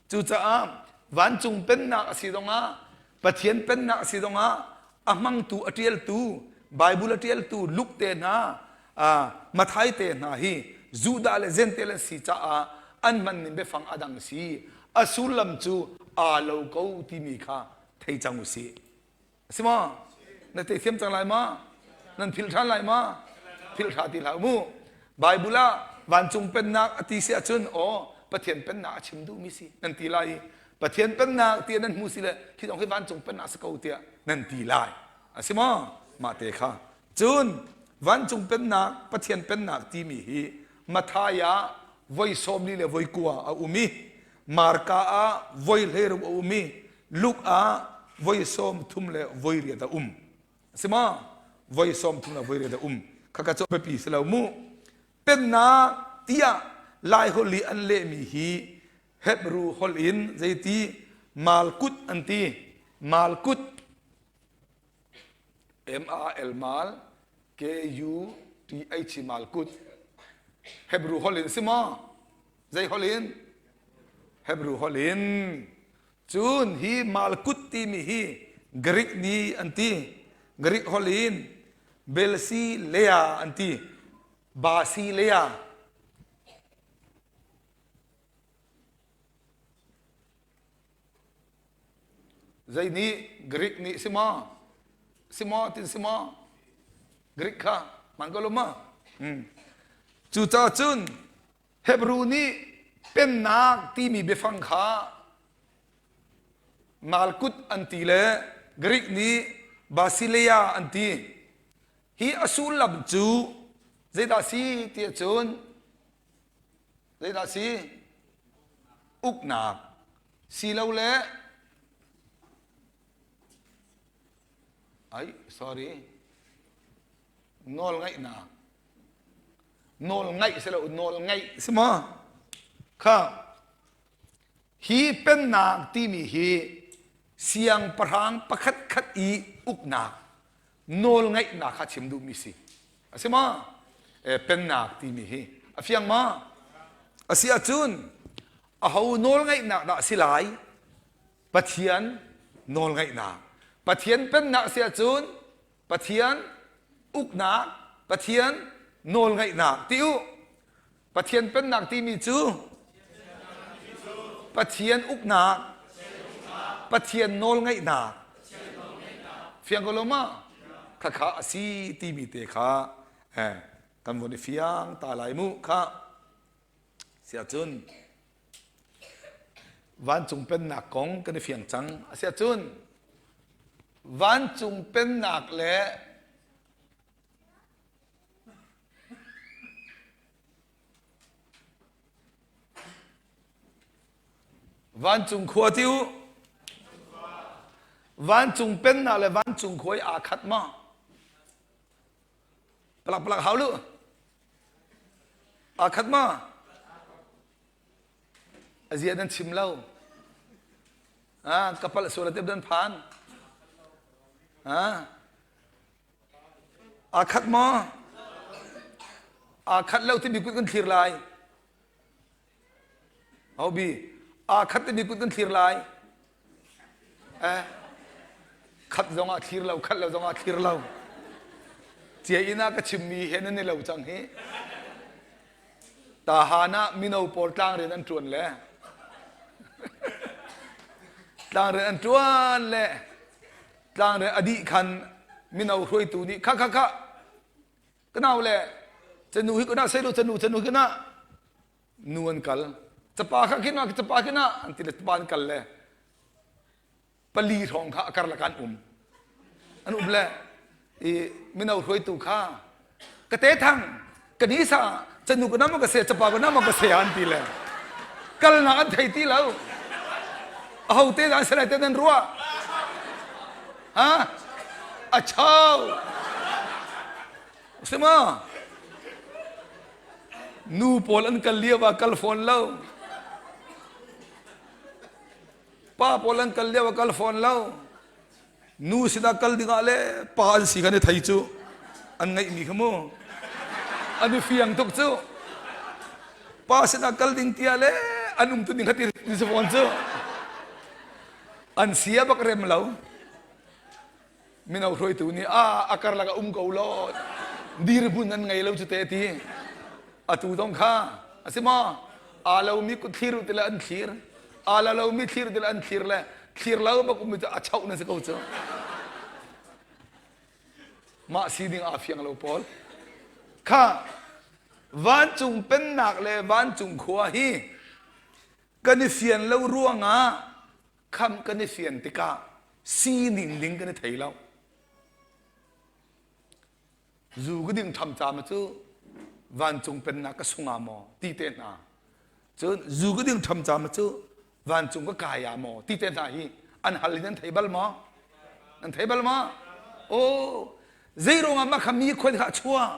Cucaah vancung pennak a si zongah Pathian pennak a si zongah a hmangtu a ṭialtu Bible a ṭialtu Luke te hna Mathai te hna hi Judah le Gentile an si caah an hman ning biafang a dang si a sullam cu aa lo ko timi kha thei cang u sih. A si maw? Na te thiam cang lai ma? Nan philh ṭhan lai ma? Philh hlah ti hlah mu. Bible ah vancung pennak a ti si ahcun aw Pathian pennak a chim duhmi si nan ti lai i Pathian pennak tiah nan hmu si le hi zong hi vancung pennak si ko tiah nan ti lai. A si maw? Mah te kha. Cun vancung pennak Pathian pennak timi hi Mathai ah voi 40 le voi kua a um i Marka ah voi 16 a um i Luke ah. voi 30 le voi riat a um. Si ma? Voi 30 le voi riat a um. Khaka cu biapi si lo mu. Pennak tiah Lai holh i an lehmi hi Hebrew holh in zeiti Malkut an ti. Malkut M A L mal K U T H Malkut Hebrew holh in si maw? Zei holh in? Hebrew holh in. Cun hi Malkut timi hi Greek nih an ti. Greek holh in Belsilea an ti. Basilea. Zei nih Greek nih si maw? Si maw tin si maw? Greek kha man ko lo ma? Hmm. Cucaah cun Hebrew nih pennak timi biafang kha Malkut an ti le Greek nih Basileia an ti. Hi a sullam cu zeidah si ti ahcun zeidah si? Uknak silole ai sorry nawlngaihnak nawl ngaih si lo nawl ngaih si maw kha hi pennak timi hi siangpahrang pakhat khat i uknak nawl ngaihnak kha chim duhmi si a si ma e, pennak timi hi a fiang ma a si ahcun aho nawl ngaihnak dah si lai Pathian nawl ngaihnak Pathian pennak si ahcun Pathian uknak, Pathian nawlngaihnak ti u. Pathian pennak timi cu Pathian uknak, Pathian nawlngaihnak. Fiang ko lo ma? Khakha a si timi te kha eh, kan vun i fiang ta lai mu kha. Siahcun vancung pennak kong kan i fiang cang. Asiahcun vancung pennak le vancung khua ti u vancung pennak le vancung khua i aa khat ma palak palak hau lu Aa khat ma? A zia nan chim lo. Ah, ka palh sual a nan phan. Ah. Aa khat maw? Aa khat lo timi kut kan thlir lai. Hobi, aa khat timi kut kan thlir lai. Eh, khat zong ah thlir lo, khat lo zong ah thlir lo. Cia inn ah ka chimmi he nan i lo cang hi. Tahan ah mino pawl tlangrian an ṭuan le tlangrian an ṭuan le tlangrian a dih khan mino hruaitu nih kha kha kha ka nau le canu hi kuna selu canu canu hi kuna nu an kal capa kha khin ah capa khin ah an ti le capa an kal le pali hrawng kha a karlak an um an um le i mino hruaitu kha ka te thang ka ni sa canu ka nam ka se capa ka nam ka se an ti le kalnak an thei ti lo aho te dan selai te nan ruah ha a chau sima Nu pawl an kal lio ah kal fawn lo. Pa pawl an kal lio ah kal fawn lo. Nu sinah kal dingah le pa an si kan i thei cu an ngeihmi kha mu. An i fiang tuk cu. Pa sinah kal ding tiah le an um tu ding kha ti si fawn cu. An sia bak rem lo. Mino hruaitu nih a a karlak ah um ko law dirhmun nan ngei lo cu te ti atu zong kha a si maw aa lomi kut thlir ti le an thlir aa la lomi thlir ti le an thlir le thlir lo bak ummi cu a choh na si ko cu mah sining aa fiang lo pawl kha vancung pennak le vancung khua hi kan i fian lo ruangah khamh kan i fian tikah sining ding kan i thei lo. Zu ka ding ṭham caam cu vancung pennak ka sung ah maw ti te hna. Cun zu ka ding ṭham caam cu vancung ka kai ah maw ti te hna hi An hal in nan thei bal maw? Nan thei bal maw? Oh, zei ruangah mah kha mi khuan kha a chuah?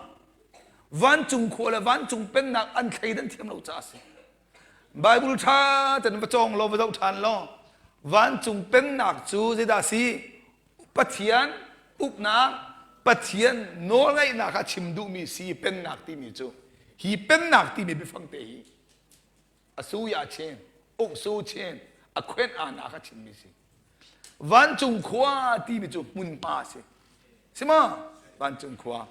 Vancung khua le vancung pennak an thleidan thiam lo caah a si. Bible ṭha ten va cawng law va zoh ṭhan law vancung pennak cu zeidah a si? Pathian uknak, Pathian nawlngaihnak kha chim duhmi si pennak timi cu hi pennak timi biafang te hi a su ya chin uk su chin a khuen ana kha chimmi si. Vancung khua timi cu hmunhma a si. Si ma? Vancung khua.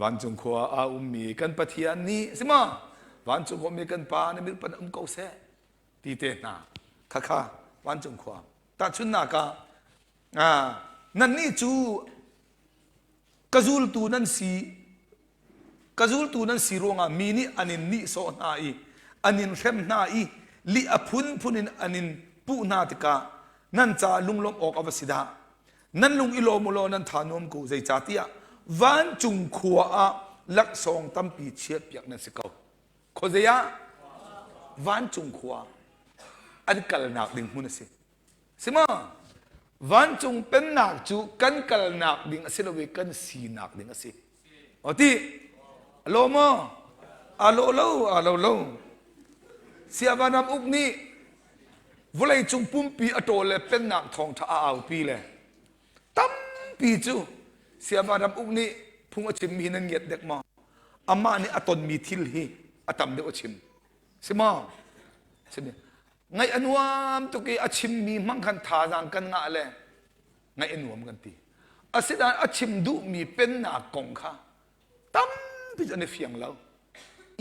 Vancung khua a ummi kan Pathian nih si ma? Vancung khua ummi kan Pa na milpan um ko seh ti te hna. Khakha vancung khua. Tahchunhnak ah nannih cu ka zultu nan si ka zultu nan si ruangah mi nih an in nihsawh hna i an in hrem hna i lih a phunphun in an in puh hna tikah nan caah lunglawmh awk a va si dah nan lung i lawm u law nan tha nuam ko zeicahtiah vancung khua ah laksawng tampi chiahpiak nan si ko khuazei ah vancung khua an kalnak ding hmun a si Si ma? Vancung pennak cu kan kalnak ding a si lo i kan sinak ding a si. O ti? A lo maw? A lo lo, a lo lo. Siavanam uk nih vawlei cung pumpi a ṭawl le pennak thawngṭha a aupi le tampi cu siavanam uk nih phung a chimmi hi nan ngiat dek maw? Amah nih a tonmi thil hi a tam deuh a chim. Si maw? Simi. Ngaih a nuam tuk i a chimmi hmang khan thazaang kan ngah le ngaih a nuam kan ti. Asinain a chim duhmi pennak kong kha tampi cu an i fiang lo.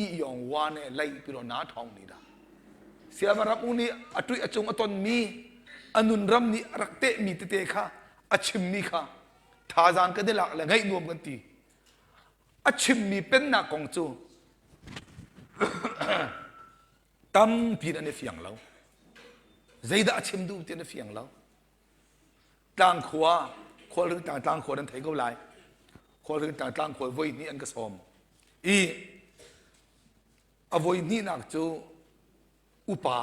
I yong wa ne lei pi lo na thong ni dah. Siamarap u nih a tuih a cung a tonmi a nun ram nih a rak tehmi tete kha a chimmi kha thazaang kan i lak le ngaih nuam kan ti. A chimmi pennak kong cu tampi an i fiang lo. Zeidah a chim duh ti an i fiang lo. Tlangkhua, khualring tlang tlangkhua nan thei ko lai. Khualring tlang tlangkhua voi hnih an ka sawm. I a voi hnihnak cu upa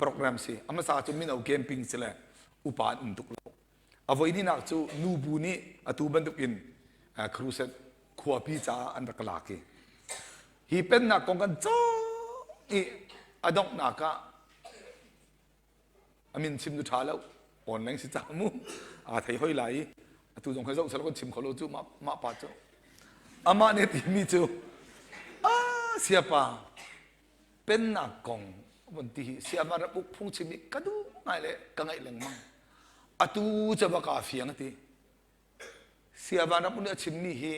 program si. A hmasa cu mino camping si le upa an um tuk lo. A voi hnihnak cu nubu nih atu bantuk in crusade khuapi caah an rak lak i hi pennak kong kan cawng i a donghnak ah a min chim cu ṭha lo online si cang mu aa thei hoi lai i atu zong he zoh sel kan chim kho lo cu mah mah pa cu amah nih timi cu a siapa pennak kong von ti hi siama rak uk phung chim i ka duh ngai le ka ngaih lengmang atu ca va ka fiang ti Siavan ram nih a chimmi hi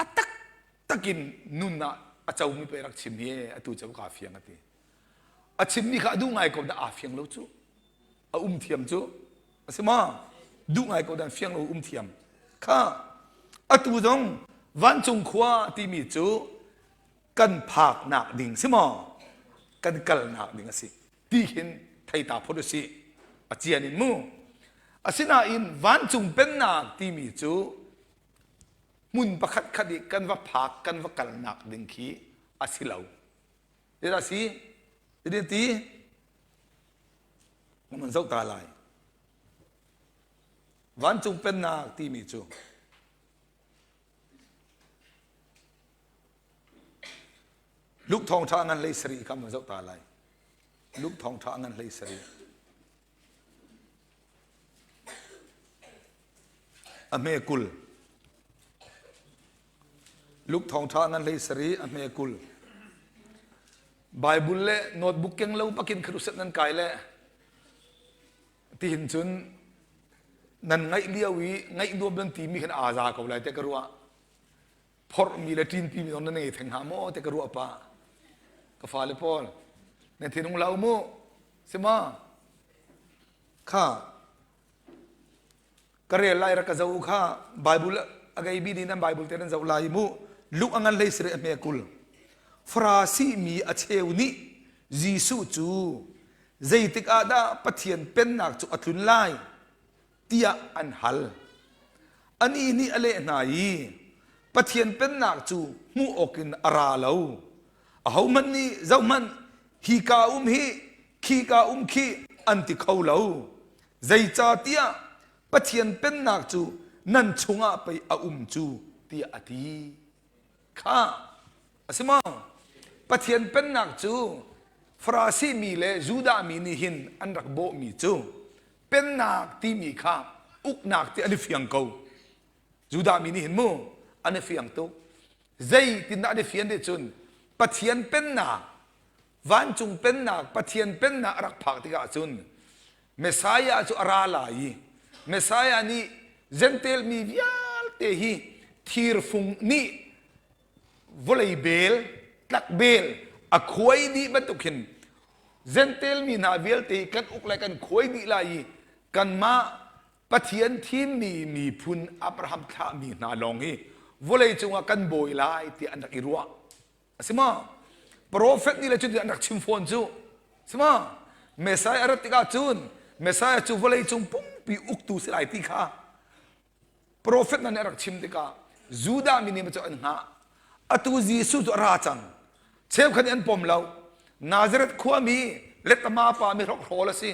a taktak in nun ah a comi pei rak chim hi atu cu kaa fiang a ti. A chimmi kha a duh ngai ko dah aa fiang lo cu. A um thiam cu. A si ma? Duh ngai ko dah fiang lo um thiam. Kha atu zong vancung khua timi cu kan phaknak ding si maw? Kan kalnak ding a si. Ti hin thei ta phot usih. A cian in mu. Asinain vancung pennak timi cu hmun pakhat khat i kan va phak kan va kalnak ding khi a si lo. Zeidah si? Zeitin ti? Man zoh ta lai. Vancung pennak timi cu Luke thawngṭha ngan hlei sarih kha man zoh ta lai. Luke thawngṭha ngan hlei sarih. A hme 20. Luke thawngṭha ngan hlei sarih a hme 20. Bible le notebook keng lo pakin kharusep nan kai le tihin cun nan ngaih lio i ngaih nuam nan timi khan aa za ko lai te ka ruah. Phorhmi le ṭinpimi zong nan ngei theng hnga maw te ka ruah pah. Ka fale pawl nan thinung lau mu. Si ma? Kha ka rel lai rak ka zo kha Bible a gei bi nih nan Bible te nan zoh lai mu. Luk a ngan hlei sire a hme 20. Farasi mi a cheu nih Jesuh cu zeitik ah dah Pathian pennak cu a tlun lai tiah an hal. Anih nih a leh hna i Pathian pennak cu hmuh awkin a ra lo. Ahohmanh nih zohhmanh hika um hi khika um khi. an ti kho lo. Zeicahtiah Pathian pennak cu nan chungah pei a um cu tiah a ti. Kha a si maw? Pathian pennak cu Farasi mi le Judah mi nih hin an rak bawhmi cu pennak timi kha uknak ti an i fiang ko. Judah mi nih hin mu an i fiang tuk. Zeitindah an i fian ti cun Pathian pennak, vancung pennak, Pathian pennak a rak phak tikah cun Messiah cu a ra lai i Messiah nih Jentail mi vialte hi thirfung nih vawlei bel, tlak bel a khuai dih bantuk hin Jentail mi hna vialte kan uk lai kan khuai dih lai i kanmah Pathian thimmi miphun Abraham thlahmi hna lawng hi vawlei cungah kan bawi lai tiah an rak i ruah. A si maw? Profet nih le cutin an rak chim fawn cu. Si maw? Messiah a rat tikah cun Messiah cu vawlei cung pumpi uktu si lai ti kha profet hna nih a rak chim tikah Judah mi nih cu an hngah. Atu Jesuh cu a ra cang. Cheukhat nih an pom lo. Nazareth khuami letama pa mi hrokhrawl a si.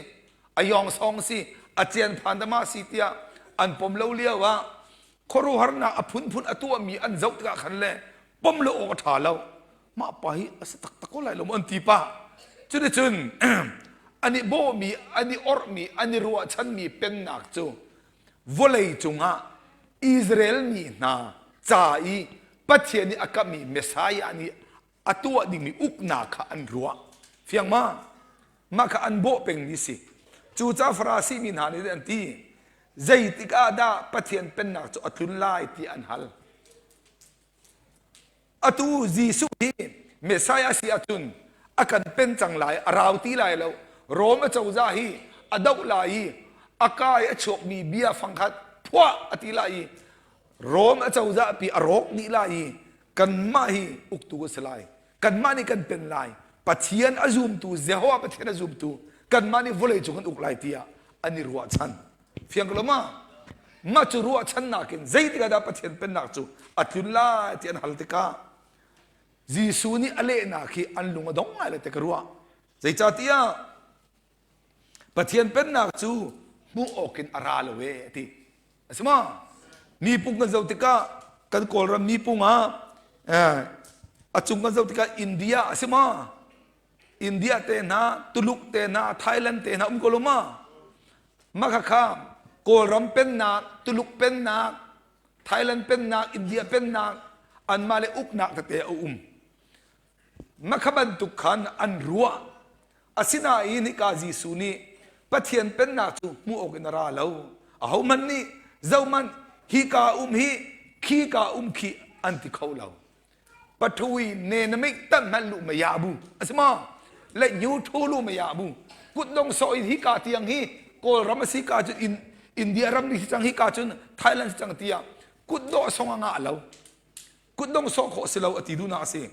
A yawng song si, a cian phan dama si tiah an pom lo lio ah khuaruahharnak a phunphun a tuahmi an zoh tikah khan le pom lo awk a ṭha lo. Mah pa hi a si taktak ko lai lo an ti pah. Cuticun an i bawhmi, an i orhmi, an i ruahchanmi pennak cu vawlei cungah Israel mi hna ca i Pathian nih a kamhmi Messiah nih a tuah dingmi uknak kha an ruah. Fiang ma? Mah kha an bawh pengmi si. Cucaah Farasi mi hna nih an ti, zeitik ah dah Pathian pennak cu a tlun lai ti an hal. Atu Jesuh hi Messiah si ahcun a kan pen cang lai, a rau ti lai lo. Rom acozah hi a doh lai i a kai a chuakmi bia fangkhat phuah a ti lai i Rom acozah pi a rawk dih lai i kanmah hi uktu a si lai. Kanmah nih kan pen lai. Pathian a zumtu, Jehovah Pathian a zumtu, kanmah nih vawlei cung kan uk lai tiah an i ruahchan. Fiang ko lo ma? Mah cu ruahchannak in zeitik ah dah Pathian pennak cu a tlun lai ti an hal tikah Jesuh nih a lehnak hi an lung a dong ngai lai ti ka ruah. Zeicahtiah Pathian pennak cu hmuh awk in a ra lo ee a ti. A si maw? Mipung kan zoh tikah kan Kawlram mipung ah a cung kan zoh tikah India a si maw? India te hna, Tuluk te hna, Thailand te hna um ko lo ma? Mah khakha Kawlram pennak, Tuluk pennak, Thailand pennak, India pennak, anmah le uknak tete a um. Mah kha bantuk khan an ruah. Asinain hika Jesuh nih Pathian pennak cu hmuh awk in a ra lo. Ahohmanh nih zohmanh hika um hi khika um khi an ti kho lo. Pathui ne na mik tan hman lu ma ya bu a si ma le nyu thu lu ma ya bu kut dong so in hi ka tiang hi Kawlram a si ka cun in India ram ni si cang hi ka cun Thailand si cang tiah kut dawh song a ngah lo kut dong sawh khawh si lo a ti duhnak a si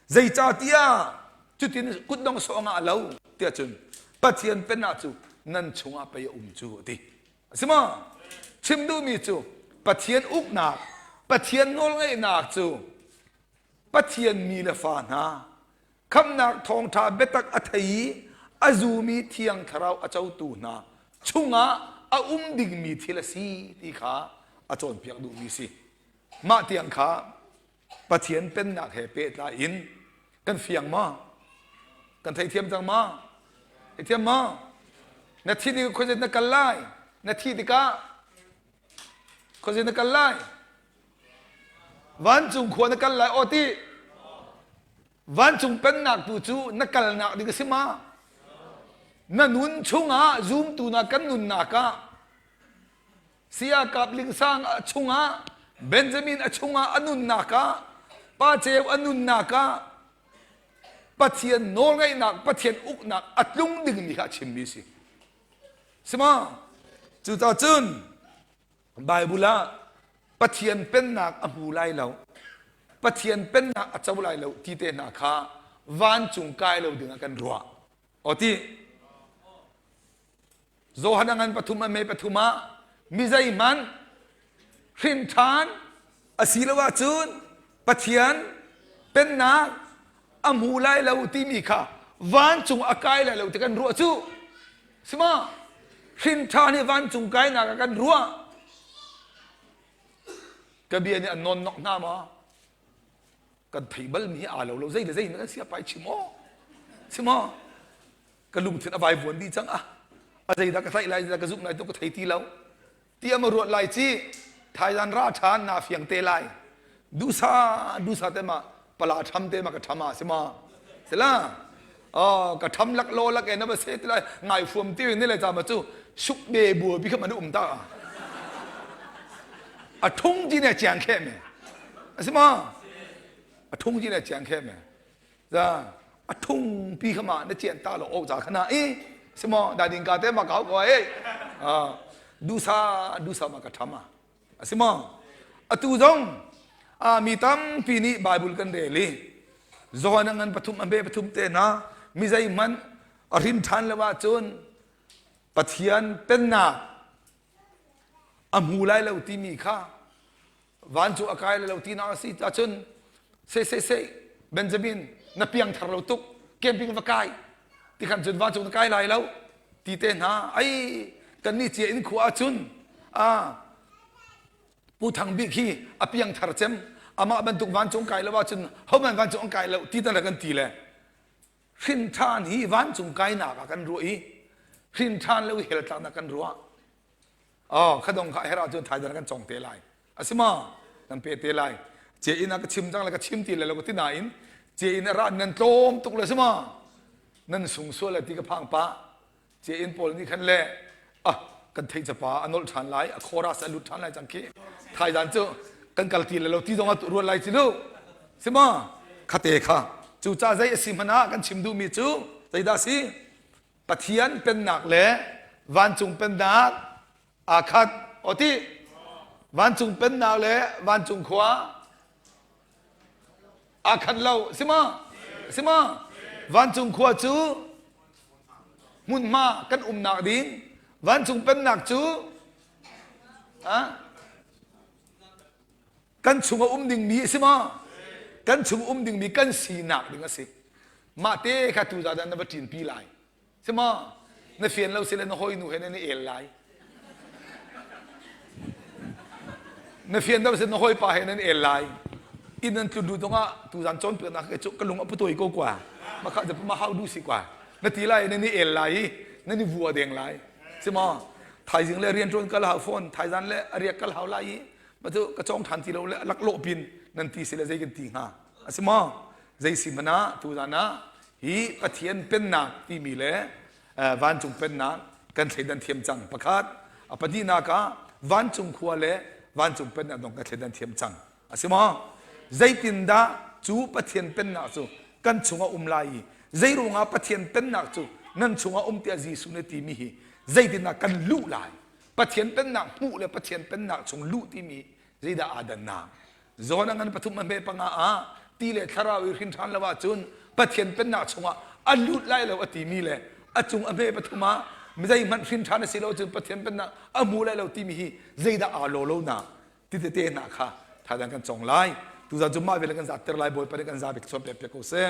zeicahtiah cutin kut dong sawh a ngah lo tiah cun Pathian pennak cu nan chungah pei a um cu a ti A si maw? Chim duhmi cu Pathian uknak, Pathian nawlngeihnak cu Pathian mi le fa hna khamhnak thawngṭha biatak a thei i a zumi thiang thlarau a cotu hna chungah a um dingmi thil a si ti kha a cawnpiak duhmi si. Mah tiang kha Pathian pennak he pehtlai in kan fiang maw? Kan theithiam cang maw? Theithiam maw? Na thi tikah khuazei na kal lai? Na thi tikah khuazei na kal lai? Vancung khua na kal lai aw ti. Vancung pennak tu cu na kalnak ding a si ma? Na nun chungah zumtu na kan nunnak ah Siakap Lingsang a chungah Benjamin a chungah a nunnak ah Pa Ceu a nunnak ah Pathian nawlngeihnak Pathian uknak a tlung dingmi kha a chimmi si. Sima cucaah cun Bible ah Pathian pennak a hmu lai lo Pathian pennak a co lai lo ti te hna kha vancung kai lo dingah kan ruah. Aw ti Johan a ngan pathum a me pathum ah mi zeihmanh hrin ṭhan a si lo ahcun Pathian pennak a hmu lai lo timi kha vancung a kai lai lo ti kan ruah cu. Sima hrin ṭhan hi vancung kainak ah kan ruah. Ka bia nih an nawn nok hna maw? Kan thei bal mi hi aa lo lo zei le zei na kan sia pai chim aw. Sima ka lungthin a vaivuan dih cang ah a zeidah ka tlaih lai zeidah ka zumh lai tu ka thei ti lo ti ama ruat lai ci thaizan ra ṭhan na fiang te lai dusa dusa te ma pala ṭham te ma ka ṭham a si ma sila oh ka ṭham lak lo lak e na ba se ti lai ngai fuam ti ni le cha ma chu suk be bua bi kha man um ta a thung ji ne chiang khe me asi ma a thung ji ne chiang khe me za a thung pi kha ma na cian ta lo ok za khana i simo da ding ka te ma kau ko e dusa dusa ma ka thama asimo atu zong a mi tampi nih bible kan rel i zawn ngan pathum ambe pathum te na mi zei man a hrin than lo ahcun pathian pennak a hmu lai lo timi kha vancung a kai lo tinak a si ahcun se se se Benjamin na piang thar lo tuk camping va kai ti khan cun vancung na kai lai lo ti te hna ai kan nih cia in khua ahcun a Pu Thang Bik hi a piang thar cem amah bantuk vancung kai lo ahcun homan vancung an kai lo ti tan kan ti le hrin ṭhan hi vancung kainak ah kan ruah i hrin ṭhan lo hell tlaknak kan ruah Oh, khadong kha her ahcun thaizan kan cong te lai. A si ma? Kan pe te lai. Ce in a ka chim cang le ka chim ti le lo ka ti nain ce in a ra nan tlawm tuk le si ma? Nan sung sual le ti ka phang pa. Ce in pawl nih khan le ah kan thei capa a nolh ṭhan lai, a chorus a lut ṭhan lai cang khi. Thaizan cu kan kal ti le lo ti zong ah ruat lai ci lu. Si ma? Khate kha. Cu ca zei a si hmanh ah kan chim duhmi cu zeidah si? Pathian pennak le vancung pennak aa khat aw ti vancung pennak le vancung khua aa khat lo si ma si ma vancung khua cu hmunhma kan umnak ding vancung pennak cu ah kan chung a um dingmi a si ma kan chung um dingmi kan sinak ding a si mah te kha tu zah na va ṭin pi lai si ma na fian lo sile na hawi nu he nan i el lai na fian lo sile na hawi pa he nan el lai inn nan tlun du zongah tu zan cawnpiaknak ke cu ka lung a putoi ko kwa ma kha ma hau du si kwa na ti lai nan i el lai i nan i vua deng lai si ma thaizing le rian ṭuan kal hau phone thaizan le a riak kal hau lai i ma cu ka cawng ṭhan ti lo le laklawh pin nan ti si le zei kan ti hnga a si maw zei si hmanh ah tuzan ah hi Pathian pennak timi le vancung pennak kan thleidan thiam cang pakhat a pahnihnak ah vancung khua le vancung pennak dong kan thleidan thiam cang a si maw zeitindah cu Pathian pennak cu kan chungah um lai i zeiruangah Pathian pennak cu nan chungah um tiah Jesuh nih timi hi zeitindah kan luh lai Pathian pennak hmuh le Pathian pennak chung luh timi zeidah aa dannak? Zawn a ngan pathum a hme panga ah ti le thlarau i hrin ṭhan lo ahcun Pathian pennak chungah a lut lai lo a timi le a cung a hme pathum ah zeihmanh hrin ṭhan a si lo cun Pathian pennak a hmu lai lo timi hi zeidah aa lo lo na ti tete hna kha thaizang kan cong lai. Tuzan cu mah vial kan zatter lai Bawipa nih kan za bik chuan pek piak ko seh.